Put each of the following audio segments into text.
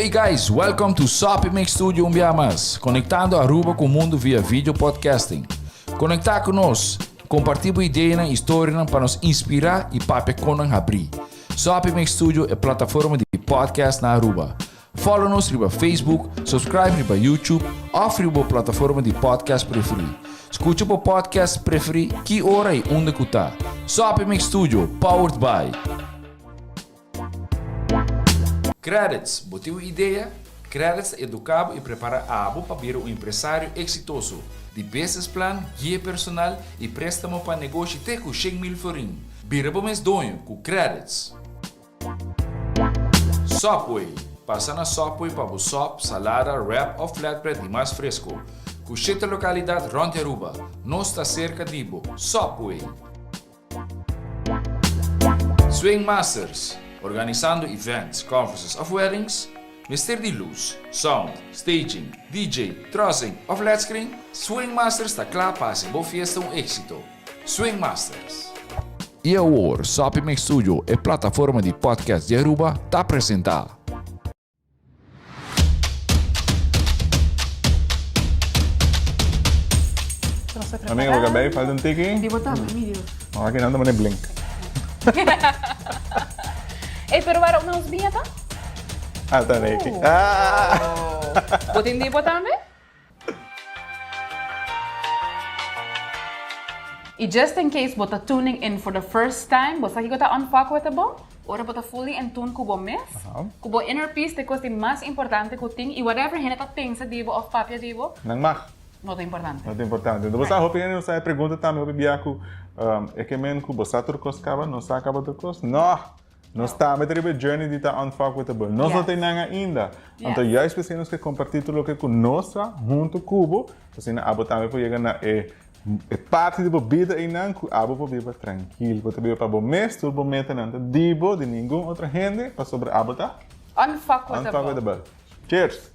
Hey guys, welcome to Soppy Mix Studio un bia mas, conectando Aruba cu mundo via video podcasting. Conecta cu nos, comparti bo ideanan y storianan pa nos inspira y papia con nan habri. Soppy Mix Studio e plataforma di podcast na Aruba. Follow nos riba Facebook, subscribe riba YouTube of riba bo plataforma di podcast preferi. Scucha bo podcast preferi ki ora y unda cu ta. Soppy Mix Studio, powered by. Credits, Bo tin un idea? Credits ta educa bo y prepara abo pa bira un empresario exitoso. Di business plan, guia personal y prestamo pa negoshi te cu 100,000 florin. Bira bo mes doño cu Credits! Subway, Pasa na Subway pa bo sop, salada, wrap of flatbread di mas fresco. Cu shete localidad rond di Aruba. Nos ta cerca di bo. Subway! Swing Masters, Organisando events, conferences of weddings? Mester di luz, sound, staging, DJ, trussing of led screen? Swing Masters ta cla pa haci bo fiesta un exito. Swing Masters. Y awor, Soppy Mix Studio, e plataforma di podcast di Aruba, ta presenta. Amiga, bo cabey falta un tiki. Di bo tambe, mi Dios. Oh, aki nan ta mane blink. Ey, pero waar nos biña ta? Ah, ta neki. Ah! Bo tin di bo tambe? Y just in case bo ta tuning in for the first time, bo sa kico ta unfuck with bo? Ora bo ta fully in tune cu bo mes, cu bo inner peace ta e cos di mas importante cu tin y whatever hende ta pensa di bo of papia di bo, Nan mag. no ta importante. No ta importante. Enton bo sa hopi hende no sa e pregunta tambe hopi bia cu e ke men cu bo sa tur cos caba, no sa caba tur cos? No! Nos tambe ta riba e journey di ta unfuckwithable. Nos no tin nan ainda. Anto juist p'esei nos ke kompartí tur loke ku nos sa huntu ku bo, asina abo tambe por yega na e e parti di bo bida einan ku abo por biba trankil. Bo ta biba pa bo mes, tur bo metanan ta di bo, di ningun otro hende, pasobra abo ta Unfuckwithable. Unfuckwithable. Cheers!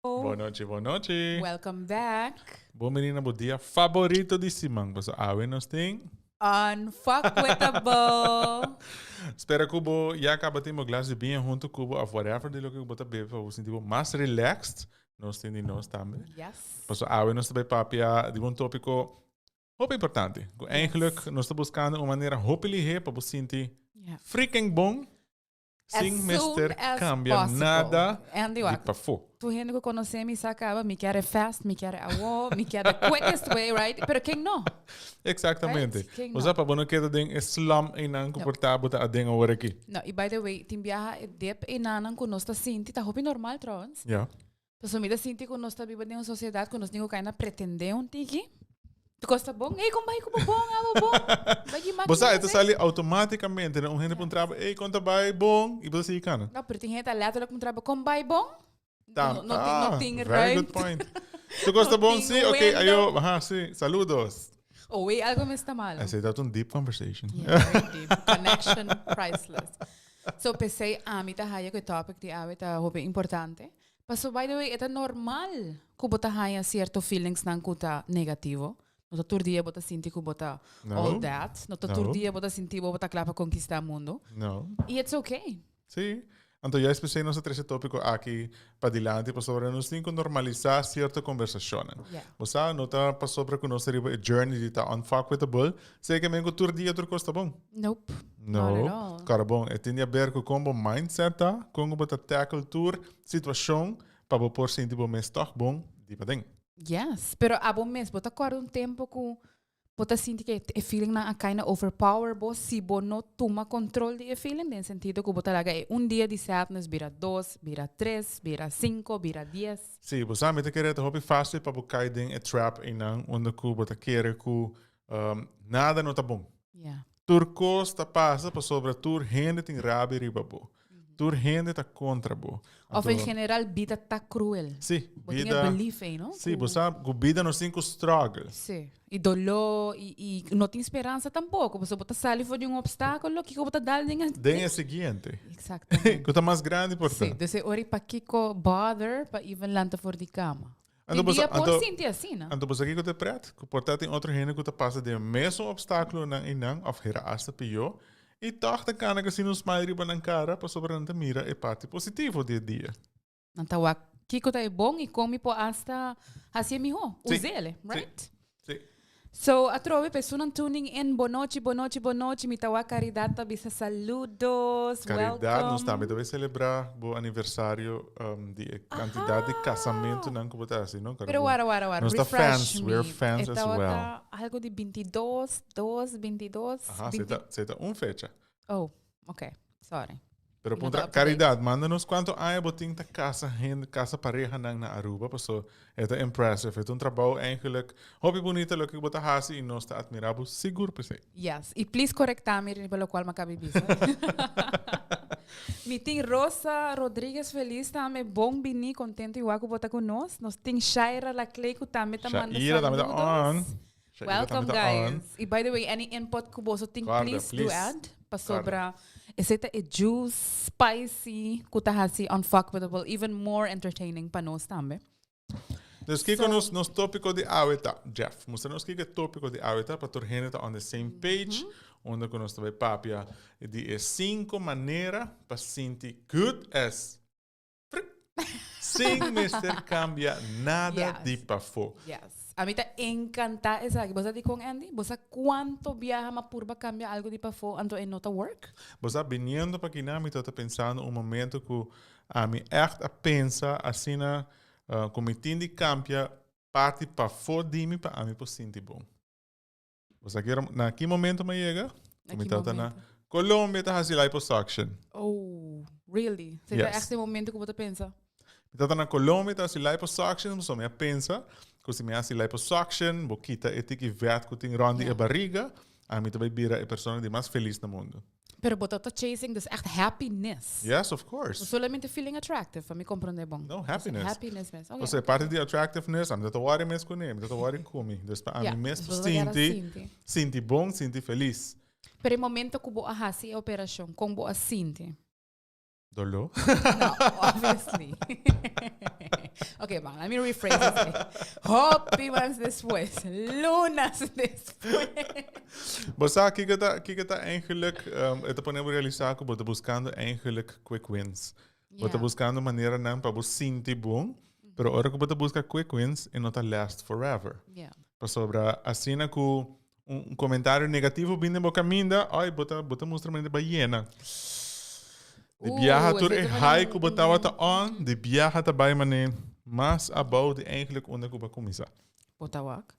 Bon nochi, bon nochi. Welcome back. Bon bini na bo dia favorito di siman. Paso awe nos tin. Unfuckwithable. Spera ku bo ya kaba tin bo glas di biña hunto ku bo of whatever di loke ku bo ta bebe pa bo sinti bo mas relaxed. Nos tin di nos tambe. Yes. Paso awe nos ta bai papia di un tópiko hopi importante. Ku eigenlijk nos ta buskando un manera hopi lihé pa bo sinti freaking bon. Sin mester cambia nada Andy, di pafó. Tur hende cu conoce mi sa caba, mi kier e fast, mi kier e awo, mi kier the quickest way, right? Pero ken no? Exactamente. Right? Ken O sea, no? pa bo no keda den e slum einan cu No. por ta bo ta aden awor aki. No, y by the way, tin biaha e dip einanan cu nos ta sinti ta hopi normal trouwens. Ja. Pasobra mi ta sinti ku nos ta biba den un sosiedat ku nos tin ku kai na pretendé un tiki. Tu kos ta bon, ey kon bai ku bo bon, abo bon. Bai di Bo sa, e ta makina sali automaticamente na un hende puntra bo, ey kon ta bai bon? I bo ta sigui kana. No, pero tin hende ta letterlijk puntra bo, kon bai bon? Tam, No, no tin, no ah, tin very good ruimte. point. Tu kos ta No bon? tin Sí, ok, window. ayo, aha, sí, saludos. Oh, wey, algo mes ta malo. Esei ta un deep conversation. Yeah, very deep. Connection priceless. So, p'esei ami ta haya ku e topic di awe ta hopi importante. Paso by the way e ta normal ku bo ta haña sierto feelingsnan ku ta negativo. No ta tur dia bo ta sinti ku bo ta all No. that. No ta tur No. dia bo ta sinti bo bo ta kla pa konkistá mundu. No. I it's okay. Sí. Anto juist p'esei nos a trese e tópiko aki padilanti pasobra nos tin ku normalisá sierto kombersashonnan. Yeah. Bo sa, no ta pasobra ku nos ta riba e journey di ta unfuckwithable, sey ke men ku tur dia tur kos ta bon. Nope. Not at No. all. Kòrda bon, e tin di aber ku kon bo mindset ta, kon ku bo ta tackle tur Situacion pa bo por sinti bo mes toch bon di paden. Yes, pero abo mes bo ta corda un tempo cu bo ta sinti cu e feelingnan a kinda overpower bo si bo no tuma control di e feeling den sentido cu bo ta laga e un dia di sadness bira dos, bira tres, bira cinco, bira dies. Sí, bo sa mi ta kere ta hopi facil pa bo cay den e trap eynan unda cu bo ta kere cu nada no ta bon. Yeah. Tur kos ta pasa pasobra tur hende tin rabia riba bo. Tur hende ta kontra bo. Of en general bida ta cruel. Sí, Bo tin e bida. belief ei, no? Sí, bo sa ku bida nos tin ku struggle. Sí. I doló i i no tin speransa tampoko, pasobra bo ta sali for di un obstákulo, kiko bo ta dal den e Den e siguiente. Exactamente. Ku ta mas grandi por ta. Sí, dus e ora ei pakiko bother pa even lanta for di kama. Anto Tin boso, dia por anto, sinti asina. anto boso kiko te pret? Ku por ta tin otro hende ku ta pasa den mesun obstákulonan i nan, òf hera asta pió, i tòg ta kana ku asina un smile riba nan kara pasobra nan ta mira e parti positivo di e dia. Nan ta wak kiko ta e bon i kon mi por asta hasi e mihó. Sí. Us'el, Sí. right? Sí. So, atrobe personan tuning in, bonochi, bonochi, bonochi. Mi ta wak Caridad ta bisa saludos, Caridad, nos tambe welcome. ta bay celebra bo aniversario um, di e cantidad di casamentonan cu bo ta haci, no? Pero wara, wara, wara, Nos ta refresh fans, we're me. fans E as tabata well. algo di 22, 2, 22, Aha, 20 se ta un fecha. Oh, ok, sorry. Pero No puntra, ta up to date. Caridad, manda nos cuanto aña bo tin ta casa hende, casa parehanan na Aruba, paso e ta impressive. E ta un trabou eigenlijk hopi bunita loke bo ta haci y nos ta admira bo sigur p'esey. Yes, y please corecta mi riba locual mi a cabi bisa. Mi tin Rosa Rodriguez feliz tambe, bon bini, contento igual cu bo ta cu nos. Nos tin Shaira Laclay cu tambe ta manda Shaira tambe ta on. saludos. Shaira Welcome tambe ta on. guys. Y by the way, any input cu boso tin, Guarda, please do please. add. Pasobra esey ta e juice spicy cu ta haci Unfuckwithable even more entertaining pa nos tambe. Dus kiko So- nos, nos topico di awe ta, Jeff? Mustra nos kiko e topico di awe ta pa tur hende ta on the same page. Unda cu nos ta bay papia di e cinco manera pa sinti good as Frick. Sin mester cambia nada Yes. di pafó. Yes. A mi ta encanta esaki. Bo sa dikon, Andy? Bo sa cuanto biaha m'a purba cambia algo di pafó anto e no ta work? Bo sa, biniendo pa kinan mi tabata pensando un momento cu ami echt a pensa asina cu mi tin di cambia parti pafó di mi pa ami por sinti bon. Bo sa ki na ki momento mi a yega? Na Mi ki tabata na momento? Colombia ta hasi liposuction. Oh, really? Esei ta Yes. echt e momento ku bo ta pensa? Mi tabata na Colombia ta hasi liposuction, so mi a pensa ku si mi hasi liposuction, bo kita e tiki vet ku tin rond di e bariga, ami ta bai bira e persona di mas felis na mundu. Pero bo ta chasing dus echt happiness. Yes, of course. No solamente feeling attractive, pa mi comprende bon. No, happiness. Happiness mes. Okay. Osea, parti di attractiveness, ami ta ta worry mes kuné, mi ta ta worry ku mi. Dus pa ami Ja, mes dus bo ta keda sinti, sinti. sinti bon, sinti felis. Pero e momento ku bo a hasi e operashon, kon bo a sinti? Doló. No, obviously. okay, man, let me rephrase this. Hopi mas despues. Lunas despues. Bo sa, kiko ta, kiko ta eigenlijk, um, e ta pone bo realisá ku bo ta buskando eigenlijk quick wins. Bo ta Yeah. buskando maneranan pa bo sinti bon, pero ora ku bo ta buska quick wins, e no ta last forever. Yeah. Pasobra asina ku un comentario negativo bin den bo caminda, ay, bo ta, bo ta mustra manera ba yena. Di biaha tur e high ku bo tabata on, di biaha ta bai mane mas abou di eigenlijk unda ku bo a kuminsá. Bo ta wak.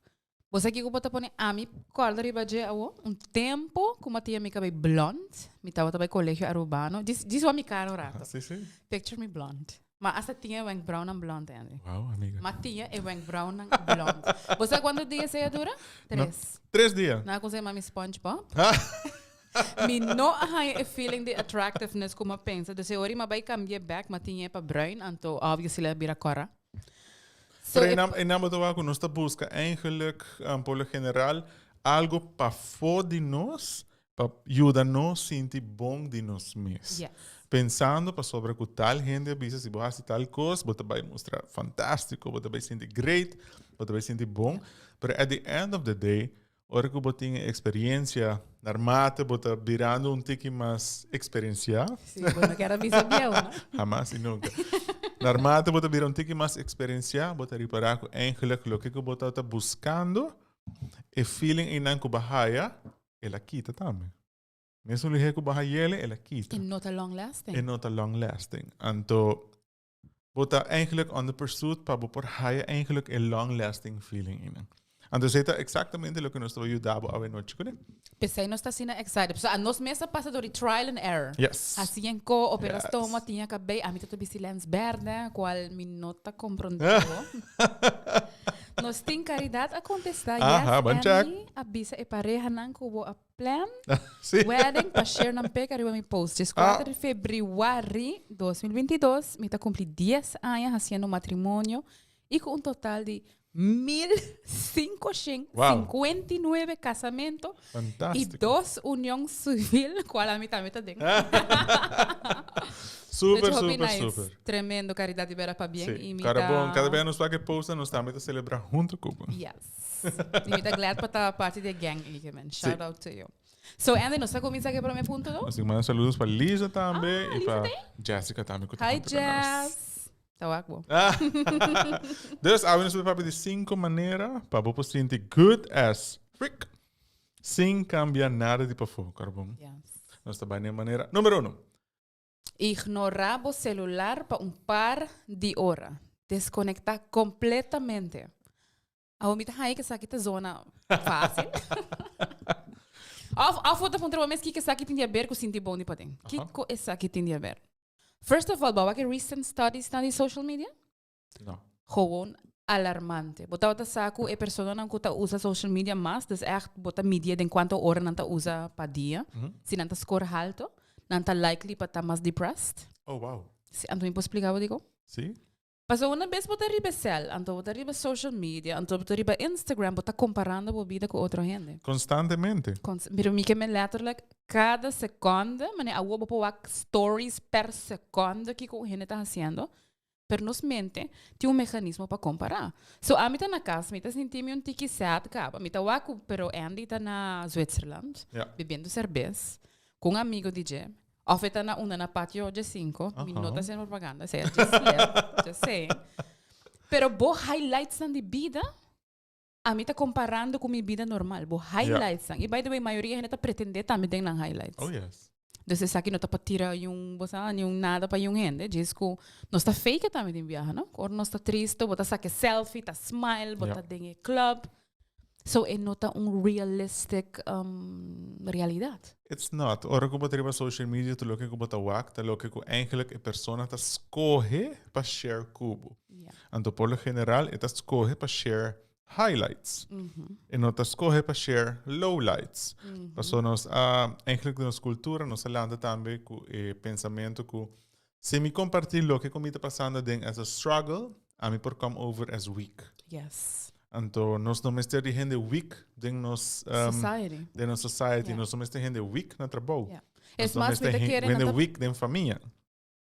Bo sa kiko bo ta pone ami kòrda riba dje awo? Un tempu ku mi a tinha mi kabei blond, mi tabata bai Colegio Arubano. Djis, djis wak mi kara un rato. Si, si. Picture me blond. Ma hasta tinha e wenkbrauwnan blond, Andy. Wow, amiga. Ma tinha e wenkbrauwnan blond. Bo sa cuanto dia esei a dura? Tres. Tres dia. Nan a cuminsa yama mi SpongeBob. Mi no a haña e feeling di attractiveness cu m'a pensa. Dus e ora i m'a bai cambi'é bek, m'a tinha e pa bruin, anto obviously a bira cora. So Pero e e nan bo ta wak cu nos ta busca eigenlijk, por lo general, algo pafó di nos Pa yuda nos sinti bon di nos mes. Yes. Pensando pasobra cu tal hende a bisa si bo haci tal cos, bo ta bay mustra fantastico, bo ta bay sinti great, bo ta bay sinti bon. Pero at the end of the day, ora cu bo tin e experiencia, naarmate bo ta birando un tiki mas experiencia. Si, bo no kier a bisa bieu, no? Hamas y nunca. Naarmate bo ta bira un tiki mas experiencia, bo ta ripara cu eigenlijk loke cu bo tabata buscando, e feeling eynan cu bo a haya, El a kita tambe. Mesun lihé ku baha yele, el a kita. E no ta long lasting. E no ta long lasting. Anto, bo ta eigenlijk on the pursuit pa bo por haya eigenlijk e long lasting feeling einan. Anto esei ta exactamente loke nos ta bai yuda bo awe nochi kuné. P'esei nos ta asina excited. Pasobra anos mes a pasa door di trial and error. Yes. Hasi en ko, opera Yes. stoma, tiña kabei. Ami ta ta bisti lens berde, kual mi no ta komprondé. Nos tin Caridad a contesta, Aha, yes, ban check. Annie a bisa e parehanan cu bo a plan Sí. wedding pa share nan pic ariba mi post. Ah. 14 di februari 2022 mi ta cumpli 10 aña haciendo matrimonio y cu un total di 1559 casamento y Fantástico. dos union civil, cual ami tambe ta den. Super, Hopi super, nice. Super. Tremendo, Caridad di bera pabien. Si. Y mi Cara ta- bon, cada vez nos wak post, nos tambe ta celebra hunto cu bo. Yes. Y mi ta glad pa ta parte di gang ey, man. Shout out to you. So, Andy, nos ta cuminsa cu e prome punto, no? Asina manda saludos pa Lisa tambe Ah, y Lisa pa tin? Jessica tambe cu ta Hi, hunto cu nos. Jess. Ta wak bo. Ah. Dus, awe nos ta papia di cinco manera pa bo por sinti good as frick sin cambia nada di pafó, carbon. Yes. Nos ta bai na e manera numero uno. Ignorá bo celular pa un par di ora. Desconectá completamente. Awor mi ta haña ku esaki ta zona fácil. Of, of bo ta puntra bo mes kiko esaki tin di haber ku sinti bon di paden. Kiko esaki tin di haber? First of all, bo a wak e recent studies nan di social media? No. Gewoon alarmante. Bo tabata sa ku e personanan ku ta usa social media mas, dus echt bo ta midié den kuantu ora nan ta usa pa dia, si nan ta score halto, nan ta likely pa ta mas depressed. Oh, wow. Si, anto mi por splika bo dikon? Si. Pasobra una bes bo ta riba e cel, anto bo ta riba social media, anto bo ta riba Instagram, bo ta comparando bo bida cu otro hende. Constantemente. Cons pero mi ke men letterlijk cada seconde, mane awo bo por wak stories per seconde kico un hende ta haciendo, pero nos mente tin un mecanismo pa compara. So ami ta na cas, mi ta sinti mi un tiki sad caba, mi ta wak cu pero Andy ta na Zwitserland, bebiendo cerbes, cu un amigo di dje, Of e ta na unda na patio dje-cinco, mi no ta haciendo propaganda, sea just slip, just saying. Pero bo highlightsnan di bida, ami ta comparando cu mi bida normal. Bo highlightsnan. Y by the way, mayoria hende ta pretende tambe den nan highlights. Oh yes. Dus esaki no ta pa tira yun, bo sa, niun nada pa yun hende. Djis cu nos ta fake tambe den biaha, no? Ora nos ta tristo, bo ta saca e selfie, ta smile, bo ta den e club. So e no ta un realistic um, realidad. It's not. Ora ku bo ta riba social media, tur loke ku bo ta wak ta loke ku eigenlijk e persona ta skohe pa share ku bo. Anto por lo general e ta skohe pa share highlights. E no ta skohe pa share lowlights. Pasobra nos a, eigenlijk den nos kultura nos a lanta tambe ku e pensamentu ku si mi kompartí loke ku mi ta pasando aden as a struggle, ami por come over as weak. Yes. Anto nos no mester di hende weak den nos um, society. Den nos society. Yeah. Nos no mester hende weak na trabou. Yeah. Nos Es no mas, mester mi ta kere hende nan ta weak den famia.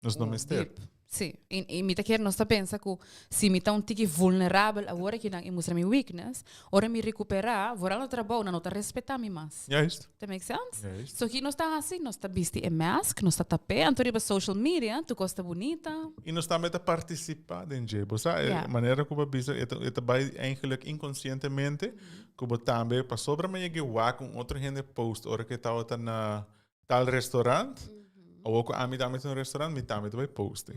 Nos no Oh, mester. diep. Sí. Y, y mi ta kere nos ta pensa ku si mi ta un tiki vulnerabel awor aki nan y mustra mi weakness, ora mi recupera, vooral na trabou, nan no ta respeta mi mas. Juist. That make sense? Juist. So ki nos ta hasi? Nos ta bisti e mask, nos ta tap'é, anto riba social media tur kos ta bunita. I nos tambe ta partisipá den dje. Bo sa, e Ja. manera ku bo a bisa, e ta, e ta bai eigenlijk inkonsientemente ku bo tambe pasobra mi yega wak un otro hende post ora ku e tabata na tal restaurant, awor ku ami tambe ta na un restaurant, mi tambe ta bai posti.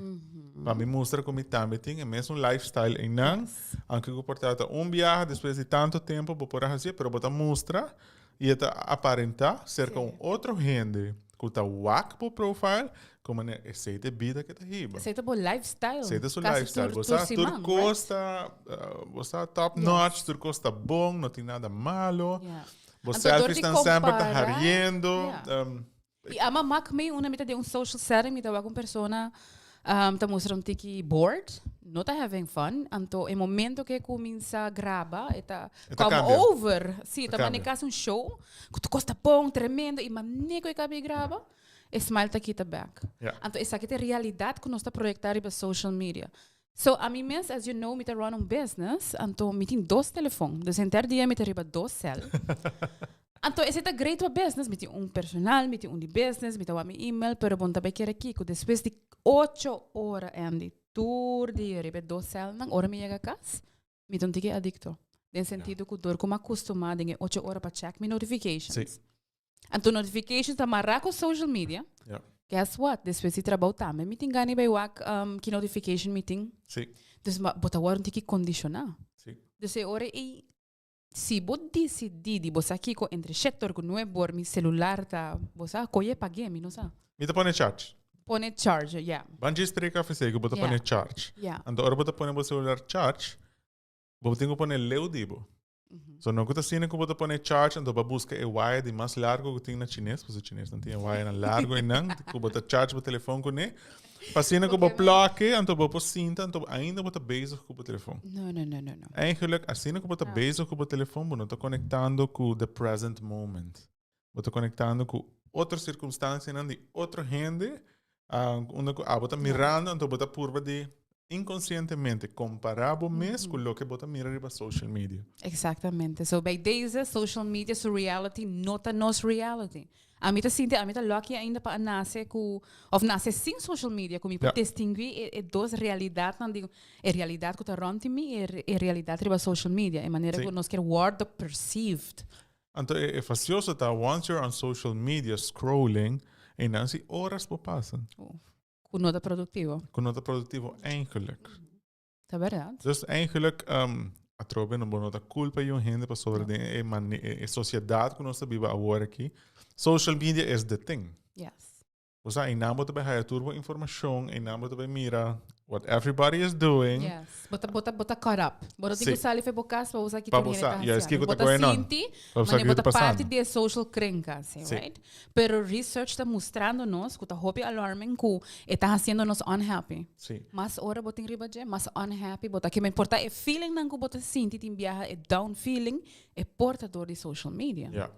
Pa mi mustra ku mi tambe tin e mesun lifestyle einan, aunke ku por ta ta un biaha despues di tanto tempo bo por a hasié, pero bo ta mustra i e ta aparentá serka un otro hende ku ta wak bo profile ku manera esei ta e bida ku e ta hiba. Esei ta bo lifestyle. Esei ta su Kasi lifestyle. tur Bo sa tur tur siman, right? kos ta, bo sa top notch, tur kos ta bon, no tin nada malo. Bo Anto dor selfies di tan semper ta compara, hariendo. Ja. I ama mak mi una mi ta den un social setting, mi ta wak un persona um, ta mustra un tiki bored, no ta having fun, anto e momento ke kuminsa graba, e ta E ta come cambia. over. Si, Ta ta mane cambia. kasi un show, ku tur kos ta bon, tremendo, i mane ku e kabi graba, e smile ta kita bek. Ja. Anto esaki ta e realidat ku nos ta proyekta riba social media. So ami mes, as you know, mi ta run un business, anto mi tin dos telefon. Dus henter dia mi ta riba dos cel. Anto esei ta great pa business, mi tin un personal, mi tin un di business, mi ta wak mi email, pero bon ta bay kere kiko. Despues di ocho ora, Andy, tur dia riba e dos celnan, ora mi yega cas, mi ta un tiki adicto. Den sentido cu dor cu mi a custuma den e ocho ora pa check mi notifications. Anto notifications ta mará ku social media. Ja. Guess what? Despues di trabou tambe mi tin gana di bai wak um, ki notification mi tin. Dus ma, bo ta wòrdu un tiki kondishoná. Dus e ora ei, si bo disidí di bo sa kiko entre shete or ku nuebe or mi selular ta, bo sa, koye pag'é, mi no sa. Mi ta pone charge. Pone charge, ja. Ban djis trek af esei ku bo ta pone charge. Anto ora bo ta pone bo selular charge, Bo tin ku pone leu di bo. So no ku ta asina ku bo ta pone charge anto bo a buska e waya di mas largo ku tin na chines, pasobra chinesnan tin e wayanan largo einan ku bo ta charge bo telefon kuné. Pa asina ku bo plug e anto bo por sinta anto ainda bo ta bezig ku bo telefon. No, no, no, no, no. Eigenlijk asina ku bo ta bezig ku bo telefon bo no ta konektando ku the present moment. Bo ta konektando ku otro sirkunstansianan di otro hende. Unda ku abo ta mirando, anto bo ta purba di inkonsientemente kompará bo mes ku loke bo ta mira riba social media. Exactamente. So bij deze social media su reality no ta nos reality. Ami ta sinti, ami ta lucky ainda pa a nace ku, of nace sin social media, ku mi por distinguí e e dos realidadnan di e realidad ku ta rond di mi i e realidad riba social media, e manera ku nos kier wòrdu perceived. Anto e facioso ta once you're on social media scrolling einan si horas bo pasa. Ku no ta produktivo. Ku no ta produktivo eigenlijk. Ta berdad. Dus eigenlijk um, atrobe no bo no ta culpa yung hende pasobra den e mane e sociedad ku nos ta biba awor aki social media is the thing. Yes. Bo sa, einan bo ta bai haya tur bo informashon, einan bo ta bai mira what everybody is doing. Yes. Bo ta, bo ta, bo ta caught up. Bo no tin ku Sí. sali for bo kas pa bo sa Pa kiko bo hende sa, ta juist hasiendo. kiko Bo ta ta going on. sinti, Pa bo sa mane kiko bo ta ta parti pasando. di e social krenka, si, Sí. right? Pero research ta mustrando nos ku ta hopi alarming ku e ta hasiendo nos unhappy. Sí. Mas ora bo tin riba dje, mas unhappy bo ta. Ke men por ta e feelingnan ku bo ta sinti tin biaha, e down feeling, e por ta dor di social media. Ja.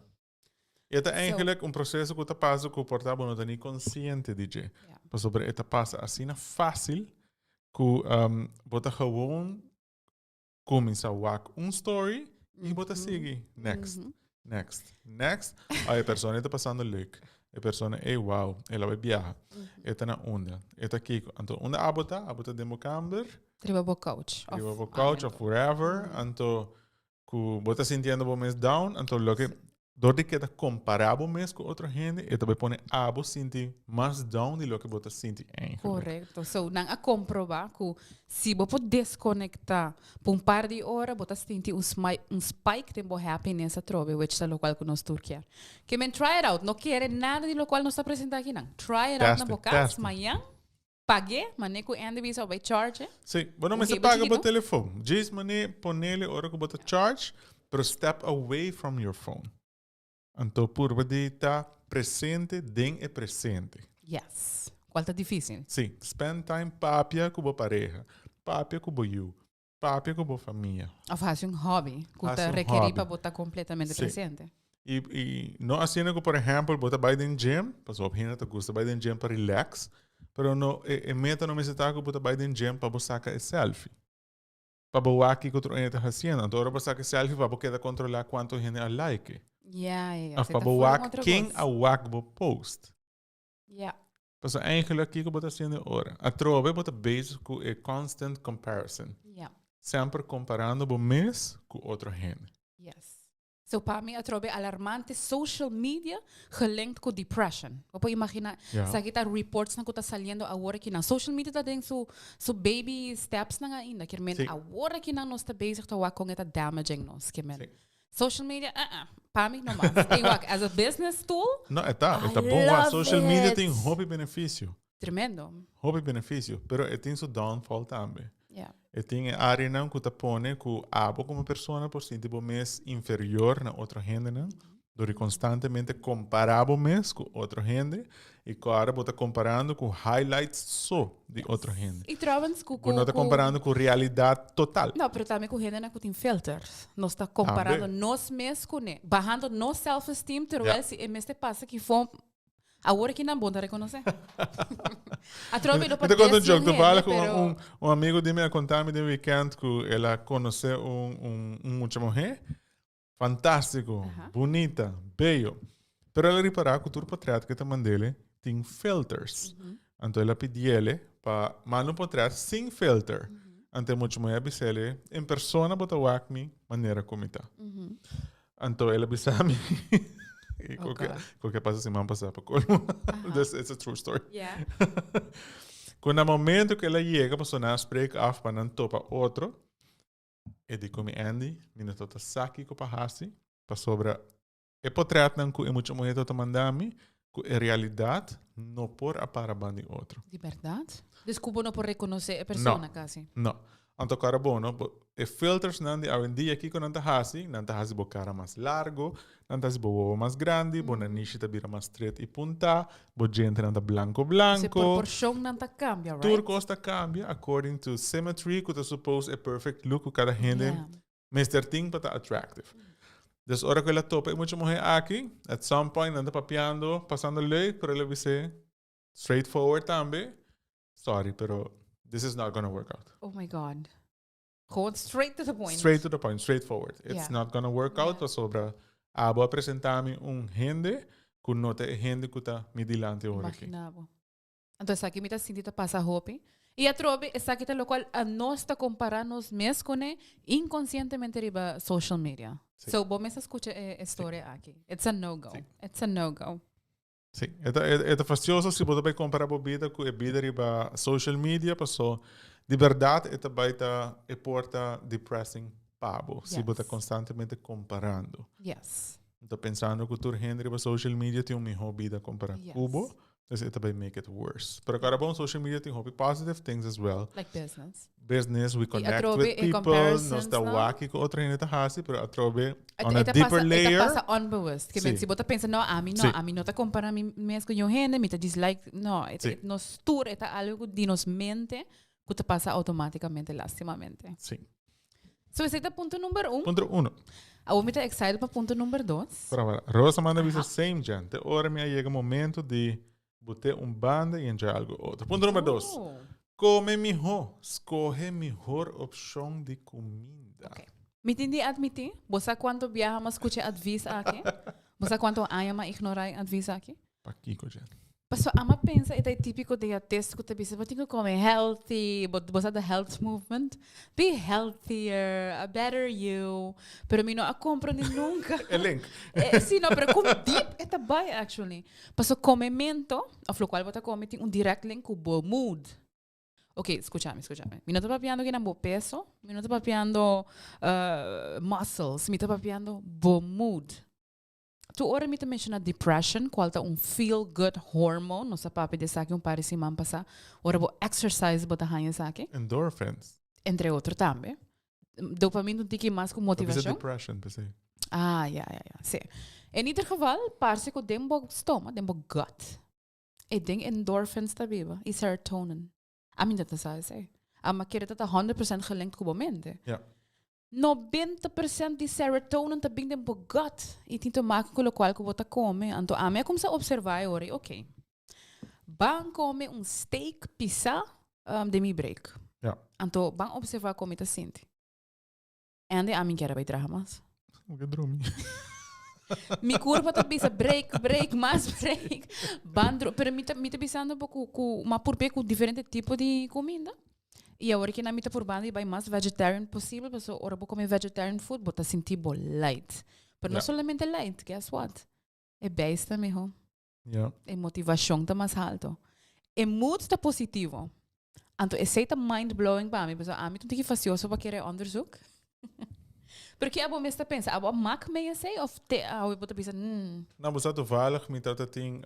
E ta eigenlijk un proceso cu ta pasa cu por ta bo no ta ni consciente di dje. Pasobra e ta pasa asina facil cu um, bo ta gewoon cuminsa wak un story y bo ta sigui next, next, next. Ah, e persona ta pasando leuk. E persona, ey wow, el a bay biaha. E ta na unda, e ta kiko. Anto unda abo ta? Abo ta den bo kamber. Riba bo couch. Riba bo couch of wherever. Anto Ku bo ta sintiendo bo mes down, anto loke dor di keda kompará bo mes ku otro hende, e ta bai pone abo sinti mas down di loke bo ta sinti eigenlijk. Korekto. So, nan a komprobá ku si bo por deskonektá pa un par di ora, bo ta sinti un un spike den bo happiness atrobe, which ta lokual ku nos tur kier. Ke men try it out. No kere nada di lokual nos ta presentá akinan. Try it out na Test bo it, kas test it. mañan. Pag'é, mané ku Andy bisa bo bai charge. Sí, bo no Un mester hebe paga bo chikitu. telefon. Djis mané ponele ora ku bo ta charge, pero step away from your phone. Anto purba di ta presente den e presente. Yes. Kual ta difísil. Sí, spend time papia ku bo pareha, papia ku bo yu, Papia ku bo famia. Of hasi un hobby ku Hasi ta un rekerí hobby. pa bo ta kompletamente Sí. presente. I, i no asina ku, por ehèmpel, bo ta bai den gym, pasobra hopi hende ta gusta bai den gym pa relax, pero no, e, e meta no mester ta ku bo ta bai den gym pa bo saka e selfie. Pa bo wak kiko otro hende ta hasiendo. Anto ora bo saka e selfie pa bo keda kontrolá kuantu hende a like. Ja, ja, ja. Of Esei pa ta bo full un wak otro ken kos. a wak bo post. Ja. Pasobra eigenlijk kiko bo ta haciendo e ora? Atrobe bo ta bezig ku e constant comparison. Ja. Semper comparando bo mes ku otro hende. Yes. So pa mi atrobe alarmante social media gelinkt ku depression. Bo por imagina Ja. esaki ta reportsnan ku ta saliendo awor akinan. Social media ta den su su baby stepsnan ainda. Kier men Sí. awor akinan nos ta bezig ta wak kon e ta damaging nos. Kier men Sí. Social media, uh uh, pa mi no mas. Ey wak, as a business tool, No, e ta, e ta I bon wak. love Social media it. tin hopi beneficio. Tremendo. Hopi beneficio, pero e tin su downfall tambe. Ja. E tin e areanan ku ta pone ku abo komo persona por sinti bo mes inferior na otro hendenan. Dor di konstantemente kompará bo mes ku otro hende i ku ora bo ta komparando ku highlights so di otro hende. I trouwens ku Bo no ta komparando ku realidat total. No, pero tambe ku hendenan ku tin filters. Nos ta komparando Tambe. nos mes kuné, bahando nos self-esteem terwijl Ja. si e mester pasa ki fo awor ki nan bon ta rekonosé. Atrobe lo pa Mi ta konta un desi un joke, toevallig hende, un, pero un, un amigo di mi a konta mi den weekend ku el a konosé un, un, un mucha muhé Fantástico, bunita, bello. Pero el a ripará ku tur potret ku e ta mand'ele tin filters. Anto el a pidiele pa manda un potret sin filter. Anto e mucha muhé a bis'ele, en persona bo ta wak mi manera ku mi ta. Anto el a bisa mi, i ku ke ku ke pasa siman pasá pa kolmo. This is a true story. Ku na momento ku el a yega pasobra nan a spreek af pa nan topa otro, E di ku mi Andy, mi no ta sa kiko pa hasi, pasobra e potretnan ku e mucha muhé ta manda mi, ku e realidat no por a para ban di otro. Di bèrdat? Dus ku bo no por rekonosé e persona kasi? No. Anto kara bo no, e filtersnan di awendia kiko nan ta hasi, nan ta hasi bo kara mas largo, nan ta hasi bo wowo mas grandi, bo nanishi ta bira mas stret i puntá, Bo djentenan ta blanco blanco. Se proporcionnan ta cambia, right? Tur cos ta cambia according to symmetry cu ta suppose e perfect look cu cada hende yeah. mester tin pa ta attractive. Dus ora cu el a topa e mucha muher aki, at some point nan ta papiando, pasando leuk, pero el a bis'é, Straightforward tambe, sorry, pero this is not gonna work out. Oh my God. Gewoon straight to the point. Straight to the point, straightforward. It's not gonna work out pasobra abo a presenta mi un hende ku no ta e hende ku ta mi dilanti ora aki. Imagina bo. Anto esaki mi ta sinti ta pasa hopi. I atrobe esaki ta lokual anos ta kompara nos mes kuné inkonsientemente riba social media. So bo mes a skucha e storia aki. It's a no go. It's a no go. Sí, e ta, e ta fastioso si bo ta bai compara bo bida cu e bida riba social media, paso di berdad e ta bai ta e por ta depressing pa bo, si bo ta constantemente comparando. Bo ta pensando cu tur hende riba social media tin un miho bida compara cu bo, dus e ta bai make it worse. Pero kara bon, social media tin hopi positive things as well. Like business. Business, we I connect atrobe with e people, nos comparisons ta nan. wak kiko otro hende ta hasi, pero atrobe Et- on a e ta deeper pasa, e ta layer. pasa onbewust. Ke men, Sí. si bo ta pensa, no, ami no, Sí. ami no ta compara mi mes cu niun hende, mi ta dislike, no, et, Sí. et nos tur, e ta algo di nos mente cu ta pasa automaticamente, lastimamente. Sí. So esei ta punto number un. Punto uno. Awor mi ta excited pa punto number dos. Para, para. Rosa manda bisa same Jen. Te ora mi a yega momento di Bote un banda y enjoy algo otro. Punto number dos. Oh. Come miho. Scoge mihor opcion di cuminda. Ok. Mi tin di admiti, bo sa cuanto biaha m'a scucha e advies aki? Bo sa cuanto aña m'a ignora e advies aki? Pakico, Jen? Paso a m'a pensa e ta e tipico dietist cu ta bisa bo tin cu come healthy, bo, bo sa the health movement? Be healthier, a better you. Pero mi no a comprende nunca. E link. Eh, si no, pero con deep e ta bai actually. Paso comemento, of locual bo ta come, tin un direct link cu bo mood. Ok, scuchami, scuchami. Mi no ta papiando kinan bo peso, mi no ta papiando uh, muscles, mi ta papiando bo mood. Tu ora mi ta menciona depression, cual ta un feel good hormone, nos a papia di esaki un par di siman pasa. Ora bo exercise bo ta haña esaki. Endorphins. Entre otro tambe. Dopamine un tiki mas cu Lo bisa motivacion. depression, p'esei. Ah, ja, ja, ja. Sí. In ieder geval, parce cu den bo stoma, den bo gut, e den endorphins ta biba y serotonin. Ami no ta sa esei. Ama kere ta ta 100% gelinkt cu bo mente. Ja. 90% di serotonin ta bin den bo gut y tin te maken cu locual cu bo ta come. Anto ami a cuminsa observa e ora y ok. Ban come un steak pisa um, den mi break. Ja. Anto ban observa con mi ta sinti. Andy, ami kier a bai traha mas. Como que drumi. Mi curpa ta bisa break, break, mas break. Ban dru pero mi ta, mi ta bisando bo cu, cu ma purbe cu diferente tipo di cuminda. Y awor ki na mi ta purbando y bai mas vegetarian posible, paso ora bo come vegetarian food, bo ta sinti bo light. Pero no Ja. solamente light, guess what? E beis ta miho. Ja. E motivacion ta mas halto. E mood ta positivo. Anto esey ta mind blowing pa mi, pasobra ami ta un tiki fastioso pa kere onderzoek. Pero ke abo mes ta pensa? Abo a mak mee esey of te awe bo ta bisa mm. Nou, bo sa toevallig, mi tabata tin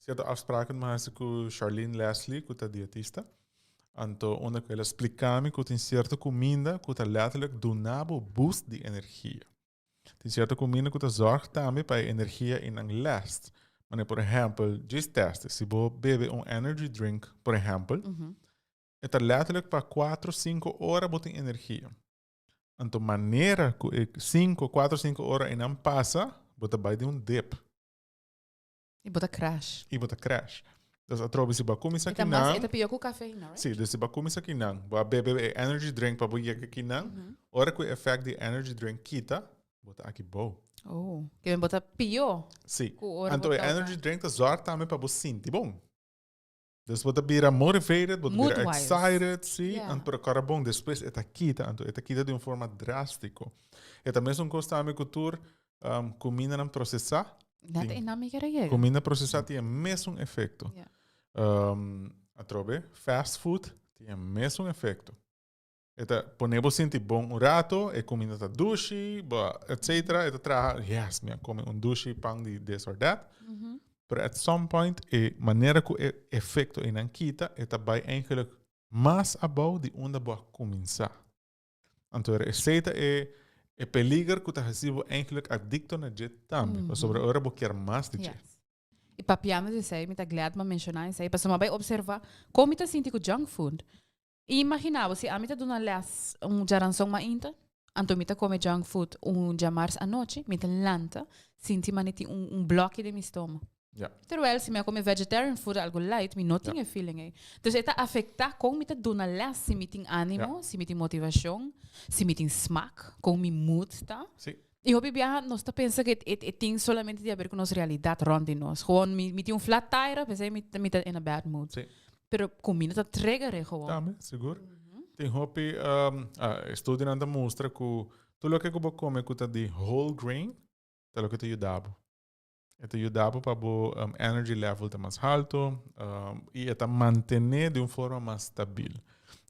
cierto afspraken mi hasi cu Charlene Leslie, cu ta dietista. Anto unda cu el a splica mi cu tin cierto cuminda cu ta letterlijk duna bo boost di energia. Tin cierto cuminda cu ta zorg tambe pa e energia y nan last. Mane por ehempel, djis teste, si bo bebe un energy drink, por ehempel, e ta letterlijk pa cuatro, cinco ora bo tin energia. Anto manera cu e cinco, cuatro, cinco ora eynan pasa, bo ta bay den un dip. Y bo ta crash. Y bo ta crash. Dus atrobe si bo a cuminsa E ta mas, kinan. e ta pio cu cafeína, right? Si, dus si bo a cuminsa kinan, bo a bebe e energy drink pa bo yega kinan, ora cu e effect di energy drink kita, bo ta aki bou. Oh, ke men bo ta pio. Si. Cu ora Anto bo e ta energy drink ta zorg tambe pa bo sinti bon. Dus bo ta bira motivated, bo ta bira Mood-wise. excited, si. Yeah. Anto pero kora bon, despues e ta kita, anto e ta kita di un forma drastico. E ta mesun cos tambe cu tur um, cumindanan procesa. Net Tin e nan mi kere yega. Cuminda procesa tin e mesun efecto. Yeah. Um, atrobe, fast food tin e mesun efecto. E ta pone bo sinti bon un rato, e cuminda ta dushi, bo, etcetera. E ta traha, yes, mi a come un dushi pan di this or that. Pero at some point, e manera cu e efecto einan kita, e ta bay eigenlijk mas abou di unda bo a cuminsa. Anto e esey ta e e peliger cu ta haci bo eigenlijk adicto na dje tambe, pasobra ora bo kier mas di dje. Yes. Y papiando di esey, mi ta glad mi a menciona esey, pasobra mi a bay observa con mi ta sinti cu junk food. Imagina bo si ami ta duna les un djaranson mainta, anto mi ta come junk food un djamars anochi, mi ta lanta sinti mane tin un un bloki den mi stoma. Ja. Terwijl si mi a come vegetarian food algo light, mi no tin e feeling ei. Dus e ta afecta con mi ta duna les, si mi tin animo, si mi tin motivacion, si mi tin smaak, con mi mood ta. Si. Y hopi biaha nos ta pensa cu e tin solamente di haber cu nos realidad rond di nos. Gewoon mi mi tin un flat tire, p'esei mi mi ta in a bad mood. Si. Pero cuminda ta trigger e gewoon. Tambe, sigur. Tin hopi estudionan ta mustra cu tur loke cu bo come cu ta di whole grain ta loke ta yuda bo. E ta yuda bo pa bo energy level ta mas halto y e ta mantene di un forma mas stabil.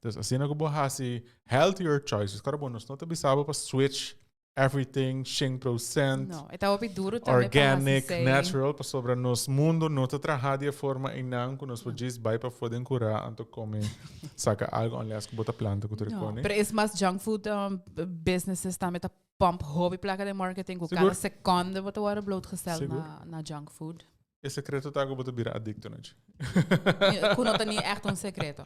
Dus asina cu bo haci healthier choices, claro bo nos no ta bisa bo pa switch everything shen procent, No, e ta hopi duro tambe pa haci organic, esey. natural, pasobra nos mundo no ta traha di e forma einan cu nos por djis bay pafo den cura anto come saca algo unless cu bo ta planta cu tur e No, cone. pero es mas junk food businesses tambe ta pump hopi placa den marketing cu Sigur. cada seconde bo ta worde blootgesteld Sigur. na, na junk food. E secreto ta cu bo ta bira adicto na dje. Cu no ta ni echt un secreto.